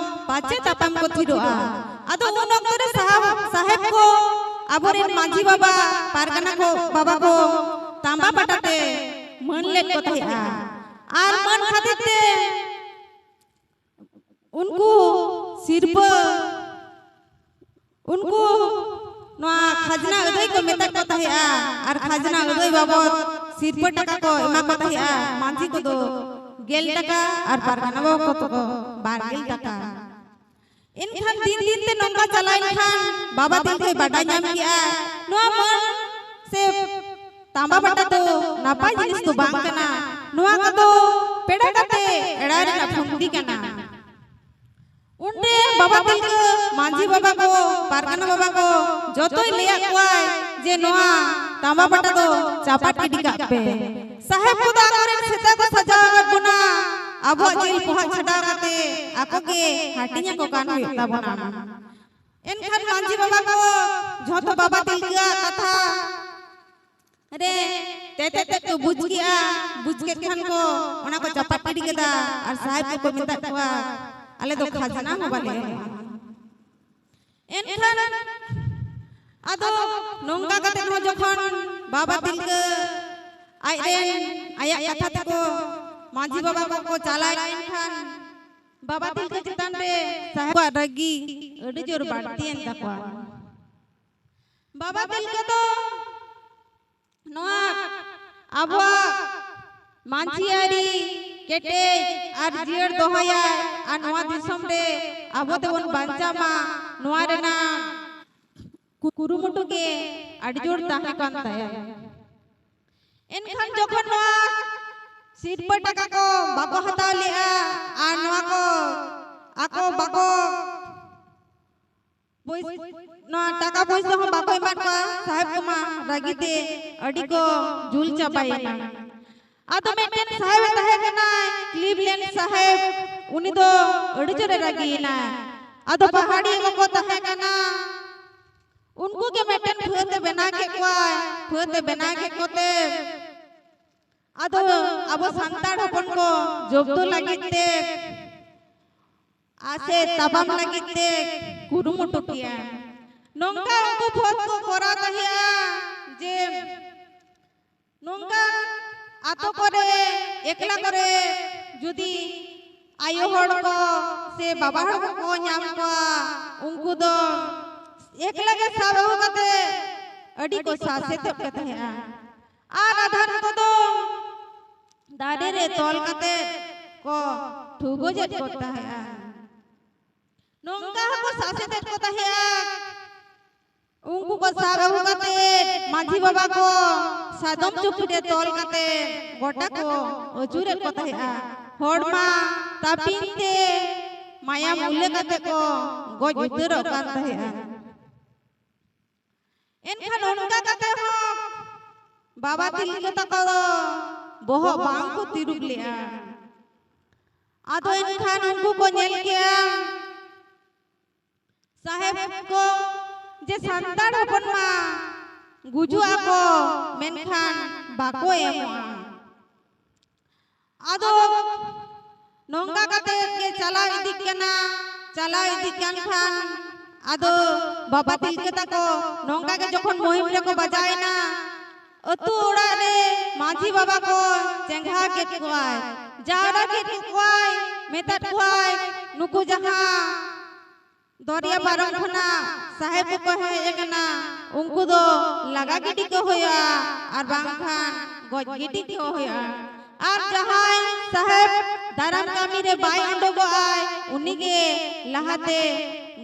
ᱯᱟᱪᱮ ᱛᱟᱯᱟᱢ ᱠᱚ ᱛᱷᱤᱨᱚᱜᱼᱟ᱾ ᱟᱫᱚ ᱩᱱ ᱚᱠᱛᱚ ᱨᱮ ᱥᱟᱦᱟᱵ-, ᱥᱟᱦᱮᱵ ᱠᱚ, ᱟᱵᱚᱨᱮᱱ ᱢᱟᱹᱡᱷᱤ ᱵᱟᱵᱟ, ᱯᱟᱨᱜᱟᱱᱟ ᱠᱚ, ᱵᱟᱵᱟ ᱠᱚ ᱛᱟᱸᱵᱟ ᱯᱟᱴᱟ ᱛᱮ ᱢᱟᱹᱱ ᱞᱮᱫ ᱠᱚ ᱛᱟᱦᱮᱸᱜᱼᱟ᱾ ᱟᱨ ᱢᱟᱹᱱ ᱠᱷᱟᱹᱛᱤᱨ ᱛᱮ ᱩᱱᱠᱩ ᱥᱤᱨᱯᱟᱹ ᱩᱱᱠᱩ ᱱᱚᱣᱟ ᱠᱷᱟᱡᱽᱱᱟ ᱟᱹᱫᱟᱹᱭ ᱠᱚ ᱢᱮᱛᱟ ᱠᱚ ᱛᱟᱦᱮᱸᱜᱼᱟ, ᱟᱨ ᱠᱷᱟᱡᱽᱱᱟ ᱟᱹᱫᱟᱹᱭ ᱵᱟᱵᱚᱫ ᱥᱤᱨᱯᱟᱹ ᱴᱟᱠᱟ ᱠᱚ ᱮᱢᱟ ᱠᱚ ᱛᱟᱦᱮᱸᱜᱼᱟ᱾ ᱢᱟᱹᱡᱷᱤ ᱠᱚᱫᱚ ᱜᱮᱞ ᱴᱟᱠᱟ ᱟᱨ ᱯᱟᱨᱜᱟᱱᱟ ᱵᱟᱵᱟ ᱠᱚᱫᱚ ᱵᱟᱨ ᱜᱮᱞ ᱴᱟᱠᱟ᱾ ᱮᱱᱠᱷᱟᱱ ᱫᱤᱱ ᱫᱤᱱ ᱛᱮ ᱱᱚᱝᱠᱟ ᱪᱟᱞᱟᱣᱮᱱ ᱠᱷᱟᱱ ᱵᱟᱵᱟ ᱛᱤᱞᱠᱟᱹᱭ ᱵᱟᱰᱟᱭ ᱧᱟᱢ ᱠᱮᱜᱼᱟ, ᱱᱚᱣᱟ ᱢᱟᱹᱱ ᱥᱮ ᱛᱟᱸᱵᱟ ᱵᱟᱴᱟ ᱫᱚ ᱱᱟᱯᱟᱭ ᱡᱤᱱᱤᱥ ᱫᱚ ᱵᱟᱝ ᱠᱟᱱᱟ, ᱱᱚᱣᱟ ᱠᱚᱫᱚ ᱯᱮᱲᱟ ᱠᱟᱛᱮ ᱮᱲᱟᱣ ᱨᱮᱱᱟᱜ ᱯᱷᱩᱱᱫᱤ ᱠᱟᱱᱟ᱾ ᱩᱱᱨᱮ ᱵᱟᱵᱟ ᱛᱤᱞᱠᱟᱹ, ᱢᱟᱹᱡᱷᱤ ᱵᱟᱵᱟ ᱠᱚ, ᱯᱟᱨᱜᱟᱱᱟ ᱵᱟᱵᱟ ᱠᱚ ᱡᱚᱛᱚᱭ ᱞᱟᱹᱭᱟᱫ ᱠᱚᱣᱟᱭ ᱡᱮ ᱱᱚᱣᱟ ᱛᱟᱸᱵᱟ ᱵᱟᱴᱟ ᱫᱚ ᱪᱟᱯᱟᱫ ᱜᱤᱰᱤ ᱠᱟᱜ ᱯᱮ᱾ ᱥᱟᱦᱮᱵ ᱠᱚᱫᱚ ᱟᱠᱚᱨᱮᱱ ᱥᱮᱛᱟ ᱠᱚ ᱥᱟᱡᱟᱣ ᱟᱠᱟᱫ ᱵᱚᱱᱟ, ᱟᱵᱚᱣᱟᱜ ᱡᱤᱞ ᱯᱚᱦᱟ ᱪᱷᱟᱰᱟᱣ ᱠᱟᱛᱮ ᱟᱠᱚ ᱜᱮ ᱦᱟᱹᱴᱤᱧ ᱟᱠᱚ ᱠᱟᱱ ᱦᱩᱭᱩᱜ ᱛᱟᱵᱚᱱᱟ᱾ ᱮᱱᱠᱷᱟᱱ ᱢᱟᱹᱡᱷᱤ ᱵᱟᱵᱟ ᱠᱚ ᱡᱷᱚᱛᱚ ᱵᱟᱵᱟ ᱛᱤᱞᱠᱟᱹᱣᱟᱜ ᱠᱟᱛᱷᱟ ᱨᱮ ᱛᱮᱛᱮᱫ ᱛᱮᱫ ᱠᱚ ᱵᱩᱡᱽ ᱠᱮᱜᱼᱟ᱾ ᱵᱩᱡᱽ ᱠᱮᱫ ᱠᱷᱟᱱ ᱠᱚ ᱚᱱᱟ ᱠᱚ ᱪᱟᱯᱟᱫ ᱜᱤᱰᱤ ᱠᱮᱫᱟ ᱟᱨ ᱥᱟᱦᱮᱵ ᱠᱚᱠᱚ ᱢᱮᱛᱟᱫ ᱠᱚᱣᱟ, "ᱟᱞᱮ ᱫᱚ ᱠᱷᱟᱡᱽᱱᱟ ᱦᱚᱸ ᱵᱟᱞᱮ ᱮᱢᱚᱜᱼᱟ᱾" ᱮᱱᱠᱷᱟᱱ ᱟᱫᱚ ᱱᱚᱝᱠᱟ ᱠᱟᱛᱮ ᱦᱚᱸ ᱡᱚᱠᱷᱚᱱ ᱵᱟᱵᱟ ᱛᱤᱞᱠᱟᱹ ᱟᱡᱨᱮᱱ, ᱟᱭᱟᱜ ᱠᱟᱛᱷᱟ ᱛᱮᱠᱚ ᱢᱟᱹᱡᱷᱤ ᱵᱟᱵᱟ ᱠᱚᱠᱚ ᱪᱟᱞᱟᱣ ᱮᱱ ᱠᱷᱟᱱ ᱵᱟᱵᱟ ᱛᱤᱞᱠᱟᱹ ᱪᱮᱛᱟᱱ ᱨᱮ ᱥᱟᱦᱮᱵ ᱠᱚᱣᱟᱜ ᱨᱟᱹᱜᱤ ᱟᱹᱰᱤ ᱡᱳᱨ ᱵᱟᱹᱲᱛᱤᱭᱮᱱ ᱛᱟᱠᱚᱣᱟ᱾ ᱵᱟᱵᱟ ᱛᱤᱞᱠᱟᱹ ᱫᱚ ᱱᱚᱣᱟ ᱟᱵᱚᱣᱟᱜ ᱢᱟᱹᱡᱷᱤ ᱟᱹᱨᱤ ᱠᱮᱴᱮᱡ ᱟᱨ ᱡᱤᱭᱟᱹᱲ ᱫᱚᱦᱚᱭᱟᱭ ᱟᱨ ᱱᱚᱣᱟ ᱫᱤᱥᱚᱢ ᱨᱮ ᱟᱵᱚ ᱛᱮᱵᱚᱱ ᱵᱟᱧᱪᱟᱣ ᱢᱟ, ᱱᱚᱣᱟ ᱨᱮᱱᱟᱜ ᱠᱩ-, ᱠᱩᱨᱩᱢᱩᱴᱩ ᱜᱮ ᱟᱹᱰᱤ ᱡᱳᱨ ᱛᱟᱦᱮᱸ ᱠᱟᱱ ᱛᱟᱭᱟ᱾ ᱮᱱᱠᱷᱟᱱ ᱡᱚᱠᱷᱚᱱ ᱱᱚᱣᱟ ᱥᱤᱨᱯᱟᱹ ᱴᱟᱠᱟ ᱠᱚ ᱵᱟᱠᱚ ᱦᱟᱛᱟᱣ ᱞᱮᱜᱼᱟ ᱟᱨ ᱱᱚᱣᱟ ᱠᱚ ᱟᱠᱚ ᱵᱟᱠᱚ ᱯᱚᱭ-, ᱱᱚᱣᱟ ᱴᱟᱠᱟ ᱯᱚᱭᱥᱟ ᱦᱚᱸ ᱵᱟᱠᱚ ᱮᱢᱟᱫ ᱠᱚᱣᱟ, ᱥᱟᱦᱮᱵ ᱠᱚᱢᱟ ᱨᱟᱹᱜᱤ ᱛᱮ ᱟᱹᱰᱤ ᱠᱚ ᱡᱩᱞ ᱪᱟᱵᱟᱭᱮᱱᱟ᱾ ᱟᱫᱚ ᱢᱤᱫᱴᱮᱱ ᱥᱟᱦᱮᱵ ᱮ ᱛᱟᱦᱮᱸ ᱠᱟᱱᱟᱭ, ᱠᱞᱤᱵᱞᱮᱱᱰ ᱥᱟᱦᱮᱵ, ᱩᱱᱤ ᱫᱚ ᱟᱹᱰᱤ ᱡᱳᱨᱮ ᱨᱟᱹᱜᱤᱭᱮᱱᱟ᱾ ᱟᱫᱚ ᱯᱟᱦᱟᱲᱤᱭᱟᱹ ᱠᱚᱠᱚ ᱛᱟᱦᱮᱸ ᱠᱟᱱᱟ, ᱩᱱᱠᱩ ᱜᱮ ᱢᱤᱫᱴᱮᱱ ᱯᱷᱟᱹᱫ ᱮ ᱵᱮᱱᱟᱣ ᱠᱮᱫ ᱠᱚᱣᱟ᱾ ᱯᱷᱟᱹᱫ ᱮ ᱵᱮᱱᱟᱣ ᱠᱮᱫ ᱠᱚᱛᱮ ᱟᱫᱚ ᱟᱵᱚ ᱥᱟᱱᱛᱟᱲ ᱦᱚᱯᱚᱱ ᱠᱚ ᱡᱚᱵᱫᱚ ᱞᱟᱹᱜᱤᱫ ᱛᱮ ᱟᱥᱮ ᱛᱟᱯᱟᱢ ᱞᱟᱹᱜᱤᱫ ᱛᱮ ᱠᱩᱨᱩᱢᱩᱴᱩ ᱠᱮᱭᱟ᱾ ᱱᱚᱝᱠᱟ ᱩᱱᱠᱩ ᱯᱷᱟᱹᱫ ᱠᱚ ᱠᱚᱨᱟᱣ ᱛᱟᱦᱮᱸᱜᱼᱟ ᱡᱮ ᱱᱚᱝᱠᱟ ᱟᱛᱳ ᱠᱚᱨᱮ, ᱮᱠᱞᱟ ᱠᱚᱨᱮ ᱡᱩᱫᱤ ᱟᱭᱳ ᱦᱚᱲ ᱠᱚ ᱥᱮ ᱵᱟᱵᱟ ᱦᱚᱲ ᱠᱚᱠᱚ ᱧᱟᱢ ᱠᱚᱣᱟ, ᱩᱱᱠᱩ ᱫᱚ ᱮᱠᱞᱟ ᱜᱮ ᱥᱟᱵ ᱟᱹᱜᱩ ᱠᱟᱛᱮ ᱟᱹᱰᱤ ᱠᱚ ᱥᱟᱥᱮᱛᱚᱜ ᱠᱟᱱ ᱛᱟᱦᱮᱸᱜᱼᱟ᱾ ᱟᱨ ᱟᱫᱷᱟᱱ ᱠᱚᱫᱚ ᱫᱟᱨᱮ ᱨᱮ ᱛᱚᱞ ᱠᱟᱛᱮ ᱠᱚ ᱴᱷᱩᱜᱚᱡᱮᱫ ᱠᱚ ᱛᱟᱦᱮᱸᱜᱼᱟ᱾ ᱱᱚᱝᱠᱟ ᱦᱚᱸᱠᱚ ᱥᱟᱥᱮᱛᱮᱫ ᱠᱚ ᱛᱟᱦᱮᱸᱜᱼᱟ᱾ ᱩᱱᱠᱩ ᱠᱚ ᱥᱟᱵ ᱟᱹᱜᱩ ᱠᱟᱛᱮ ᱢᱟᱹᱡᱷᱤ ᱵᱟᱵᱟ ᱠᱚ ᱥᱟᱫᱚᱢ ᱪᱩᱯᱤ ᱨᱮ ᱛᱚᱞ ᱠᱟᱛᱮ ᱜᱚᱴᱟ ᱠᱚ ᱟᱹᱪᱩᱨᱮᱫ ᱠᱚ ᱛᱟᱦᱮᱸᱜᱼᱟ᱾ ᱦᱚᱲᱢᱟ ᱛᱟᱹᱯᱤᱧ ᱛᱮ ᱢᱟᱭᱟᱢ ᱩᱞᱟᱹ ᱠᱟᱛᱮ ᱠᱚ ᱜᱚᱡ ᱩᱛᱟᱹᱨᱚᱜ ᱠᱟᱱ ᱛᱟᱦᱮᱸᱜᱼᱟ᱾ ᱮᱱᱠᱷᱟᱱ ᱚᱱᱠᱟ ᱠᱟᱛᱮ ᱦᱚᱸ ᱵᱟᱵᱟ ᱛᱤᱞᱠᱟᱹ ᱛᱟᱠᱚ ᱫᱚ ᱵᱚᱦᱚᱜ ᱵᱟᱝ ᱠᱚ ᱛᱤᱨᱩᱵ ᱞᱮᱜᱼᱟ᱾ ᱟᱫᱚ ᱮᱱᱠᱷᱟᱱ ᱩᱱᱠᱩ ᱠᱚ ᱧᱮᱞ ᱠᱮᱜᱼᱟ, ᱥᱟᱦᱮᱵ ᱠᱚ, ᱡᱮ ᱥᱟᱱᱛᱟᱲ ᱦᱚᱯᱚᱱ ᱢᱟ ᱜᱩᱡᱩᱜ ᱟᱠᱚ, ᱢᱮᱱᱠᱷᱟᱱ ᱵᱟᱠᱚ ᱮᱢᱚᱜᱼᱟ᱾ ᱟᱫᱚ ᱱᱚᱝᱠᱟ ᱠᱟᱛᱮ ᱜᱮ ᱪᱟᱞᱟᱣ ᱤᱫᱤᱜ ᱠᱟᱱᱟ᱾ ᱪᱟᱞᱟᱣ ᱤᱫᱤᱜ ᱠᱟᱱ ᱠᱷᱟᱱ ᱟᱫᱚ ᱵᱟᱵᱟ ᱛᱤᱞᱠᱟᱹ ᱛᱟᱠᱚ ᱱᱚᱝᱠᱟ ᱜᱮ ᱡᱚᱠᱷᱚᱱ ᱢᱩᱦᱤᱢ ᱨᱮᱠᱚ ᱵᱟᱡᱟᱣᱮᱱᱟ, ᱟᱹᱛᱩ ᱚᱲᱟᱜ ᱨᱮ ᱢᱟᱹᱡᱷᱤ ᱵᱟᱵᱟ ᱠᱚ ᱪᱮᱸᱜᱷᱟ ᱠᱮᱫ ᱠᱚᱣᱟᱭ, ᱡᱟᱣᱨᱟ ᱠᱮᱫ ᱠᱚᱣᱟᱭ, ᱢᱮᱛᱟᱫ ᱠᱚᱣᱟᱭ, ᱱᱩᱠᱩ ᱡᱟᱦᱟᱸ ᱫᱚᱨᱭᱟ ᱯᱟᱨᱚᱢ ᱠᱷᱚᱱᱟᱜ ᱥᱟᱦᱮᱵ ᱠᱚᱠᱚ ᱦᱮᱡ ᱟᱠᱟᱱᱟ, ᱩᱱᱠᱩ ᱫᱚ ᱞᱟᱜᱟ ᱜᱤᱰᱤ ᱠᱚ ᱦᱩᱭᱩᱜᱼᱟ, ᱟᱨ ᱵᱟᱝᱠᱷᱟᱱ ᱜᱚᱡ ᱜᱤᱰᱤ ᱠᱚ ᱦᱩᱭᱩᱜᱼᱟ᱾ ᱟᱨ ᱡᱟᱦᱟᱸᱭ ᱥᱟᱦᱮᱵ ᱫᱟᱨᱟᱢ ᱠᱟᱹᱢᱤ ᱨᱮ ᱵᱟᱭ ᱩᱰᱩᱠᱚᱜᱼᱟᱭ, ᱩᱱᱤᱜᱮ ᱞᱟᱦᱟᱛᱮ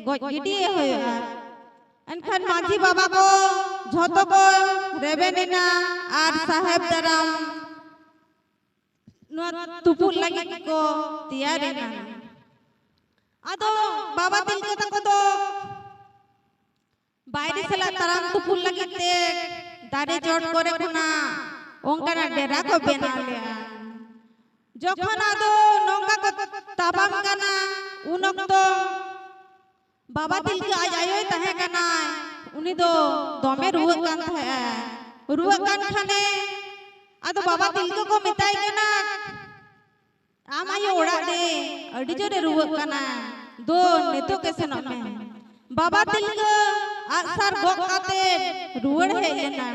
ᱜᱚᱡ ᱜᱤᱰᱤᱭᱮ ᱦᱩᱭᱩᱜᱼᱟ᱾ ᱮᱱᱠᱷᱟᱱ ᱢᱟᱹᱡᱷᱤ ᱵᱟᱵᱟ ᱠᱚ ᱡᱷᱚᱛᱚ ᱠᱚ ᱨᱮᱵᱮᱱ ᱮᱱᱟ ᱟᱨ ᱥᱟᱦᱮᱵ ᱫᱟᱨᱟᱢ ᱱᱚᱣᱟ ᱛᱩᱯᱩᱫ ᱞᱟᱹᱜᱤᱫ ᱠᱚ ᱛᱮᱭᱟᱨ ᱮᱱᱟ᱾ ᱟᱫᱚ ᱵᱟᱵᱟ ᱛᱤᱞᱠᱟᱹ ᱛᱟᱠᱚ ᱫᱚ ᱵᱟᱭᱨᱮ ᱥᱟᱞᱟᱜ ᱛᱟᱲᱟᱢ ᱛᱩᱯᱩᱫ ᱞᱟᱹᱜᱤᱫ ᱛᱮ ᱫᱟᱨᱮ ᱪᱚᱴ ᱠᱚᱨᱮ ᱠᱷᱚᱱᱟᱜ ᱚᱱᱠᱟᱱᱟᱜ ᱰᱮᱨᱟ ᱠᱚ ᱵᱮᱱᱟᱣ ᱞᱮᱜᱼᱟ᱾ ᱡᱚᱠᱷᱚᱱ ᱟᱫᱚ ᱱᱚᱝᱠᱟ ᱠᱚ ᱛᱟᱯᱟᱢ ᱠᱟᱱᱟ, ᱩᱱ ᱚᱠᱛᱚ ᱵᱟᱵᱟ ᱛᱤᱞᱠᱟᱹ ᱟᱡ ᱟᱭᱳᱭ ᱛᱟᱦᱮᱸ ᱠᱟᱱᱟᱭ, ᱩᱱᱤ ᱫᱚ ᱫᱚᱢᱮ ᱨᱩᱣᱟᱹᱜ ᱠᱟᱱ ᱛᱟᱦᱮᱸᱜᱼᱟᱭ᱾ ᱨᱩᱣᱟᱹᱜ ᱠᱟᱱ ᱠᱷᱟᱱᱮ ᱟᱫᱚ ᱵᱟᱵᱟ ᱛᱤᱞᱠᱟᱹ ᱠᱚ ᱢᱮᱛᱟᱭ ᱠᱟᱱᱟ, "ᱟᱢ ᱟᱭᱳ ᱚᱲᱟᱜ ᱨᱮ ᱟᱹᱰᱤ ᱡᱳᱨᱮ ᱨᱩᱣᱟᱹᱜ ᱠᱟᱱᱟ, ᱫᱩ ᱱᱤᱛᱚᱜ ᱜᱮ ᱥᱮᱱᱚᱜ ᱢᱮ᱾" ᱵᱟᱵᱟ ᱛᱤᱞᱠᱟᱹ ᱟᱜᱼᱥᱟᱨ ᱜᱚᱜ ᱠᱟᱛᱮ ᱨᱩᱣᱟᱹᱲ ᱦᱮᱡ ᱮᱱᱟ᱾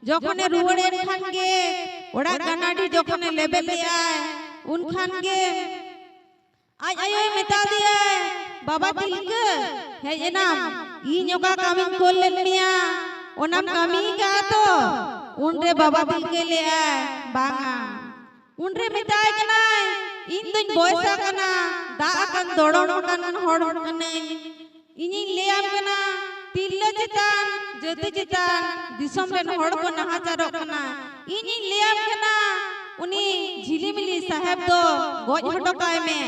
ᱡᱚᱠᱷᱚᱱᱮ ᱨᱩᱣᱟᱹᱲ ᱮᱱ ᱠᱷᱟᱱ ᱜᱮ ᱚᱲᱟᱜ ᱜᱟᱱᱟᱰᱤ ᱡᱚᱠᱷᱚᱱᱮ ᱞᱮᱵᱮᱫ ᱞᱮᱜᱼᱟᱭ, ᱩᱱ ᱠᱷᱟᱱ ᱜᱮ ᱟᱡ ᱟᱭᱳᱭ ᱢᱮᱛᱟ ᱫᱮᱭᱟᱭ, "ᱵᱟᱵᱟ ᱛᱤᱞᱠᱟᱹ, ᱦᱮᱡ ᱮᱱᱟᱢ, ᱤᱧ ᱚᱠᱟ ᱠᱟᱹᱢᱤᱧ ᱠᱳᱞ ᱞᱮᱫ ᱢᱮᱭᱟ, ᱚᱱᱟᱢ ᱠᱟᱹᱢᱤ ᱠᱟᱜᱼᱟ ᱛᱚ?" ᱩᱱᱨᱮ ᱵᱟᱵᱟ ᱛᱤᱞᱠᱟᱹ ᱞᱟᱹᱭᱟᱭ, "ᱵᱟᱝᱟ᱾" ᱩᱱᱨᱮ ᱢᱮᱛᱟᱭ ᱠᱟᱱᱟᱭ, "ᱤᱧ ᱫᱚᱧ ᱵᱚᱭᱮᱥ ᱟᱠᱟᱱᱟ, ᱫᱟᱜ ᱟᱠᱟᱱ ᱫᱚᱲᱚᱢ ᱟᱠᱟᱱ ᱦᱚᱲ ᱠᱟᱹᱱᱟᱹᱧ᱾ ᱤᱧᱤᱧ ᱞᱟᱹᱭᱟᱢ ᱠᱟᱱᱟ, ᱛᱤᱨᱞᱟᱹ ᱪᱮᱛᱟᱱ, ᱡᱟᱹᱛᱤ ᱪᱮᱛᱟᱱ ᱫᱤᱥᱚᱢ ᱨᱮᱱ ᱦᱚᱲ ᱠᱚ ᱱᱟᱦᱟᱪᱟᱨᱚᱜ ᱠᱟᱱᱟ᱾ ᱤᱧᱤᱧ ᱞᱟᱹᱭᱟᱢ ᱠᱟᱱᱟ, ᱩᱱᱤ ᱡᱷᱤᱞᱤᱢᱤᱞᱤ ᱥᱟᱦᱮᱵ ᱫᱚ ᱜᱚᱡ ᱦᱚᱴᱚ ᱠᱟᱭ ᱢᱮ᱾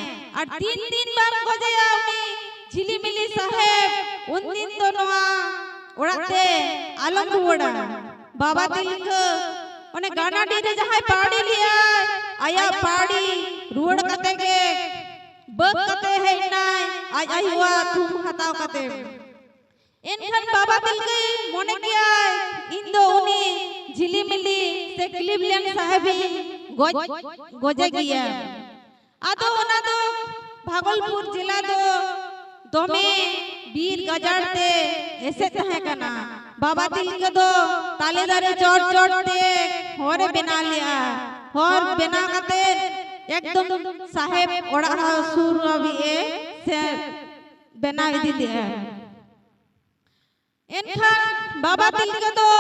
ᱟᱨ ᱛᱤᱱ ᱫᱤᱱ ᱵᱟᱢ ᱜᱚᱡᱮᱭᱟ ᱩᱱᱤ ᱡᱷᱤᱞᱤᱢᱤᱞᱤ ᱥᱟᱦᱮᱵ, ᱩᱱ ᱫᱤᱱ ᱫᱚ ᱱᱚᱣᱟ ᱚᱲᱟᱜ ᱛᱮ ᱟᱞᱚᱢ ᱨᱩᱣᱟᱹᱲᱟ᱾" ᱵᱟᱵᱟ ᱛᱤᱞᱠᱟᱹ ᱚᱱᱮ ᱜᱟᱱᱟᱰᱤ ᱨᱮ ᱡᱟᱦᱟᱸᱭ ᱯᱟᱹᱣᱲᱤ ᱞᱮᱜᱼᱟᱭ, ᱟᱭᱟᱜ ᱯᱟᱹᱣᱲᱤ ᱨᱩᱣᱟᱹᱲ ᱠᱟᱛᱮ ᱜᱮ ᱵᱟᱹᱠ ᱠᱟᱛᱮ ᱦᱮᱡ ᱮᱱᱟᱭ, ᱟᱡ ᱟᱭᱳᱣᱟᱜ ᱛᱷᱩᱢ ᱦᱟᱛᱟᱣ ᱠᱟᱛᱮ᱾ ᱮᱱᱠᱷᱟᱱ ᱵᱟᱵᱟ ᱛᱤᱞᱠᱟᱹᱭ ᱢᱚᱱᱮ ᱠᱮᱜᱼᱟᱭ, "ᱤᱧ ᱫᱚ ᱩᱱᱤ ᱡᱷᱤᱞᱤᱢᱤᱞᱤ ᱥᱮ ᱠᱞᱤᱵᱞᱮᱱᱰ ᱥᱟᱦᱮᱵᱤᱧ ᱜᱚᱡ, ᱜᱚᱡᱮ ᱜᱮᱭᱟ᱾" ᱟᱫᱚ ᱚᱱᱟ ᱫᱚ ᱵᱷᱟᱜᱚᱞᱯᱩᱨ ᱡᱮᱞᱟ ᱫᱚ ᱫᱚᱢᱮ ᱵᱤᱨ ᱜᱟᱡᱟᱲ ᱛᱮ ᱮᱥᱮᱫ ᱛᱟᱦᱮᱸ ᱠᱟᱱᱟ᱾ ᱵᱟᱵᱟ ᱛᱤᱞᱠᱟᱹ ᱫᱚ ᱛᱟᱞᱮ ᱫᱟᱨᱮ ᱪᱚᱴ ᱪᱚᱴ ᱛᱮ ᱦᱚᱨ ᱮ ᱵᱮᱱᱟᱣ ᱞᱮᱫᱼᱟ᱾ ᱦᱚᱨ ᱵᱮᱱᱟᱣ ᱠᱟᱛᱮ ᱮᱠᱫᱚᱢ ᱥᱟᱦᱮᱵ ᱚᱲᱟᱜ ᱦᱚᱸ ᱥᱩᱨ ᱦᱟᱹᱵᱤᱡ ᱮ ᱥᱮ ᱵᱮᱱᱟᱣ ᱤᱫᱤ ᱞᱮᱫᱼᱟ᱾ ᱮᱱᱠᱷᱟᱱ ᱵᱟᱵᱟ ᱛᱤᱞᱠᱟᱹ ᱫᱚ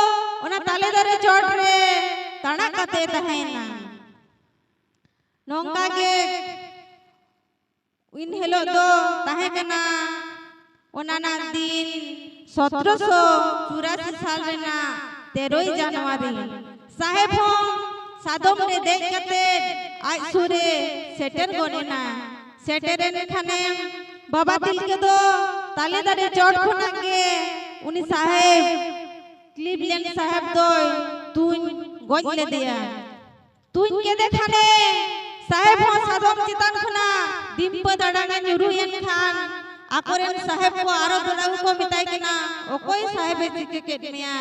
ᱚᱱᱟ ᱛᱟᱞᱮ ᱫᱟᱨᱮ ᱪᱚᱴ ᱨᱮ ᱛᱟᱲᱟᱜ ᱠᱟᱛᱮ ᱛᱟᱦᱮᱸᱭᱮᱱᱟ᱾ ᱱᱚᱝᱠᱟ ᱜᱮ ᱩᱱ ᱦᱤᱞᱳᱜ ᱫᱚ ᱛᱟᱦᱮᱸ ᱠᱟᱱᱟ ᱚᱱᱟ ᱨᱮᱱᱟᱜ ᱫᱤᱱ ᱥᱚᱛᱨᱚᱥᱚ ᱪᱩᱨᱟᱥᱤ ᱥᱟᱞ ᱨᱮᱱᱟᱜ ᱛᱮᱨᱚᱭ ᱡᱟᱱᱩᱣᱟᱨᱤ᱾ ᱥᱟᱦᱮᱵ ᱦᱚᱸ ᱥᱟᱫᱚᱢ ᱨᱮ ᱫᱮᱡ ᱠᱟᱛᱮ ᱟᱡ ᱥᱩᱨ ᱨᱮ ᱥᱮᱴᱮᱨ ᱜᱚᱫ ᱮᱱᱟ᱾ ᱥᱮᱴᱮᱨᱮᱱ ᱠᱷᱟᱱᱮ ᱵᱟᱵᱟ ᱛᱤᱞᱠᱟᱹ ᱫᱚ ᱛᱟᱞᱮ ᱫᱟᱨᱮ ᱪᱚᱴ ᱠᱷᱚᱱᱟᱜ ᱜᱮ ᱩᱱᱤ ᱥᱟᱦᱮᱵ ᱠᱞᱤᱵᱞᱮᱱᱰ ᱥᱟᱦᱮᱵ ᱫᱚᱭ ᱛᱩᱧ ᱜᱚᱡ ᱞᱮᱫᱮᱭᱟ᱾ ᱛᱩᱧ ᱠᱮᱫᱮ ᱠᱷᱟᱱᱮ ᱥᱟᱦᱮᱵ ᱦᱚᱸ ᱥᱟᱫᱚᱢ ᱪᱮᱛᱟᱱ ᱠᱷᱚᱱᱟᱜ ᱰᱤᱢᱯᱟᱹ ᱫᱟᱲᱟᱝ ᱮ ᱧᱩᱨᱩᱭᱮᱱ ᱠᱷᱟᱱ ᱟᱠᱚᱨᱮᱱ ᱥᱟᱦᱮᱵ ᱠᱚ ᱟᱨᱚ ᱫᱚᱲᱟ ᱠᱚ ᱢᱮᱛᱟᱭ ᱠᱟᱱᱟ, "ᱚᱠᱚᱭ ᱥᱟᱦᱮᱵ ᱮ ᱪᱤᱠᱟᱹ ᱠᱮᱫ ᱢᱮᱭᱟ?"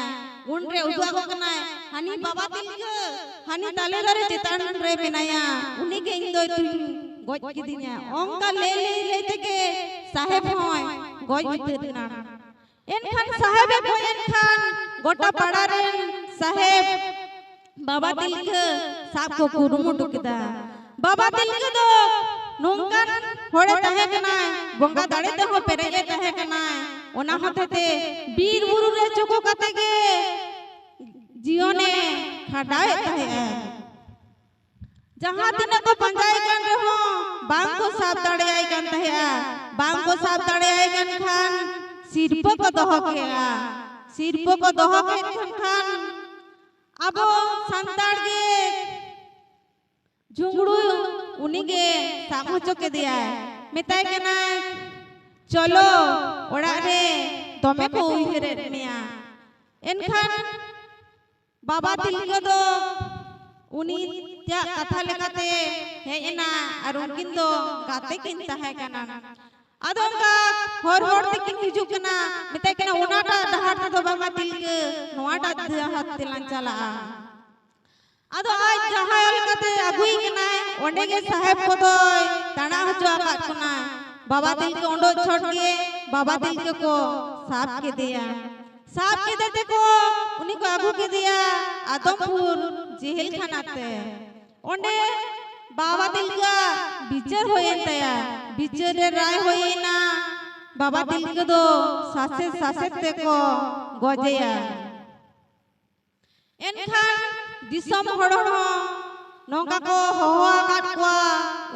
ᱩᱱᱨᱮ ᱩᱫᱩᱜ ᱟᱠᱚ ᱠᱟᱱᱟᱭ, "ᱦᱟᱹᱱᱤ ᱵᱟᱵᱟ ᱛᱤᱞᱠᱟᱹ, ᱦᱟᱹᱱᱤ ᱛᱟᱞᱮ ᱫᱟᱨᱮ ᱪᱮᱛᱟᱱ ᱨᱮ ᱢᱮᱱᱟᱭᱟ, ᱩᱱᱤ ᱜᱮ ᱤᱧ ᱫᱚᱭ ᱛᱩᱧ ᱜᱚᱡ ᱠᱤᱫᱤᱧᱟ᱾" ᱚᱱᱠᱟ ᱞᱟᱹᱭ ᱞᱟᱹᱭ ᱞᱟᱹᱭ ᱛᱮᱜᱮ ᱥᱟᱦᱮᱵ ᱦᱚᱸᱭ ᱜᱚᱡ ᱩᱛᱟᱹᱨ ᱮᱱᱟ᱾ ᱮᱱᱠᱷᱟᱱ ᱥᱟᱦᱮᱵ ᱮ ᱜᱚᱡ ᱮᱱ ᱠᱷᱟᱱ ᱜᱚᱴᱟ ᱯᱟᱲᱟ ᱨᱮᱱ ᱥᱟᱦᱮᱵ ᱵᱟᱵᱟ ᱛᱤᱞᱠᱟᱹ ᱥᱟᱵ ᱠᱚ ᱠᱩᱨᱩᱢᱩᱴᱩ ᱠᱮᱫᱟ᱾ ᱵᱟᱵᱟ ᱛᱤᱞᱠᱟᱹ ᱫᱚ ᱱᱚᱝᱠᱟᱱ ᱦᱚᱲᱮ ᱛᱟᱦᱮᱸ ᱠᱟᱱᱟ, ᱵᱚᱸᱜᱟ ᱫᱟᱲᱮ ᱛᱮᱦᱚᱸ ᱯᱮᱨᱮᱡ ᱮ ᱛᱟᱦᱮᱸ ᱠᱟᱱᱟ᱾ ᱚᱱᱟ ᱦᱚᱛᱮ ᱛᱮ ᱵᱤᱨ ᱵᱩᱨᱩ ᱨᱮ ᱪᱳᱠᱳ ᱠᱟᱛᱮ ᱜᱮ ᱡᱤᱭᱚᱱᱮ ᱠᱷᱟᱸᱰᱟᱣᱮᱫ ᱛᱟᱦᱮᱸᱜᱼᱟ᱾ ᱡᱟᱦᱟᱸ ᱛᱤᱱᱟᱹᱜ ᱠᱚ ᱯᱟᱸᱡᱟᱭᱮ ᱠᱟᱱ ᱨᱮᱦᱚᱸ ᱵᱟᱝ ᱠᱚ ᱥᱟᱵ ᱫᱟᱲᱮᱭᱟᱭ ᱠᱟᱱ ᱛᱟᱦᱮᱸᱜᱼᱟ᱾ ᱵᱟᱝ ᱠᱚ ᱥᱟᱵ ᱫᱟᱲᱮᱭᱟᱭ ᱠᱟᱱ ᱠᱷᱟᱱ ᱥᱤᱨᱯᱟᱹ ᱠᱚ ᱫᱚᱦᱚ ᱠᱮᱜᱼᱟ᱾ ᱥᱤᱨᱯᱟᱹ ᱠᱚ ᱫᱚᱦᱚ ᱠᱮᱫ ᱠᱷᱟᱱ ᱟᱵᱚ ᱥᱟᱱᱛᱟᱲ ᱜᱮ ᱡᱷᱩᱸᱜᱲᱩ ᱩᱱᱤ ᱜᱮ ᱥᱟᱵ ᱦᱚᱪᱚ ᱠᱮᱫᱮᱭᱟᱭ᱾ ᱢᱮᱛᱟᱭ ᱠᱟᱱᱟᱭ, "ᱪᱚᱞᱚ, ᱚᱲᱟᱜ ᱨᱮ ᱫᱚᱢᱮ ᱠᱚ ᱩᱭᱦᱟᱹᱨᱮᱫ ᱢᱮᱭᱟ᱾" ᱮᱱᱠᱷᱟᱱ ᱵᱟᱵᱟ ᱛᱤᱞᱠᱟᱹ ᱫᱚ ᱩᱱᱤᱭᱟᱜ ᱠᱟᱛᱷᱟ ᱞᱮᱠᱟᱛᱮ ᱦᱮᱡ ᱮᱱᱟ ᱟᱨ ᱩᱱᱠᱤᱱ ᱫᱚ ᱜᱟᱛᱮ ᱠᱤᱱ ᱛᱟᱦᱮᱸ ᱠᱟᱱᱟ᱾ ᱟᱫᱚ ᱚᱱᱠᱟ ᱦᱚᱨ ᱦᱚᱨ ᱛᱮᱠᱤᱱ ᱦᱤᱡᱩᱜ ᱠᱟᱱᱟ, ᱢᱮᱛᱟᱭ ᱠᱟᱱᱟ, "ᱚᱱᱟᱴᱟᱜ ᱰᱟᱦᱟᱨ ᱛᱮᱫᱚ ᱵᱟᱝᱟ ᱛᱤᱞᱠᱟᱹ, ᱱᱚᱣᱟᱴᱟᱜ ᱰᱟᱦᱟᱨ ᱛᱮᱞᱟᱝ ᱪᱟᱞᱟᱜᱼᱟ᱾" ᱟᱫᱚ ᱟᱡ ᱡᱟᱦᱟᱸ ᱞᱮᱠᱟᱛᱮ ᱟᱹᱜᱩᱭᱮ ᱠᱟᱱᱟᱭ, ᱚᱸᱰᱮ ᱜᱮ ᱥᱟᱦᱮᱵ ᱠᱚᱫᱚᱭ ᱛᱟᱲᱟ ᱦᱚᱪᱚ ᱟᱠᱟᱫ ᱠᱤᱱᱟ᱾ ᱵᱟᱵᱟ ᱛᱤᱞᱠᱟᱹ ᱚᱰᱚᱜ ᱪᱷᱚᱴ ᱜᱮ ᱵᱟᱵᱟ ᱛᱤᱞᱠᱟᱹ ᱠᱚ ᱥᱟᱵ ᱠᱮᱫᱮᱭᱟ᱾ ᱥᱟᱵ ᱠᱮᱫᱮ ᱛᱮᱠᱚ ᱩᱱᱤ ᱠᱚ ᱟᱹᱜᱩ ᱠᱮᱫᱮᱭᱟ ᱟᱫᱚᱢᱯᱩᱨ ᱡᱮᱦᱮᱞ ᱠᱷᱟᱱᱟ ᱛᱮ᱾ ᱚᱸᱰᱮ ᱵᱟᱵᱟ ᱛᱤᱞᱠᱟᱹ ᱵᱤᱪᱟᱹᱨ ᱦᱩᱭᱮᱱ ᱛᱟᱭᱟ᱾ ᱵᱤᱪᱟᱹᱨ ᱨᱮ ᱨᱟᱭ ᱦᱩᱭᱮᱱᱟ, ᱵᱟᱵᱟ ᱛᱤᱞᱠᱟᱹ ᱫᱚ ᱥᱟᱥᱮᱛ ᱥᱟᱥᱮᱛ ᱛᱮᱠᱚ ᱜᱚᱡᱮᱭᱟ᱾ ᱮᱱᱠᱷᱟᱱ ᱫᱤᱥᱚᱢ ᱦᱚᱲ ᱦᱚᱸ ᱱᱚᱝᱠᱟ ᱠᱚ ᱦᱚᱦᱚ ᱟᱠᱟᱫ ᱠᱚᱣᱟ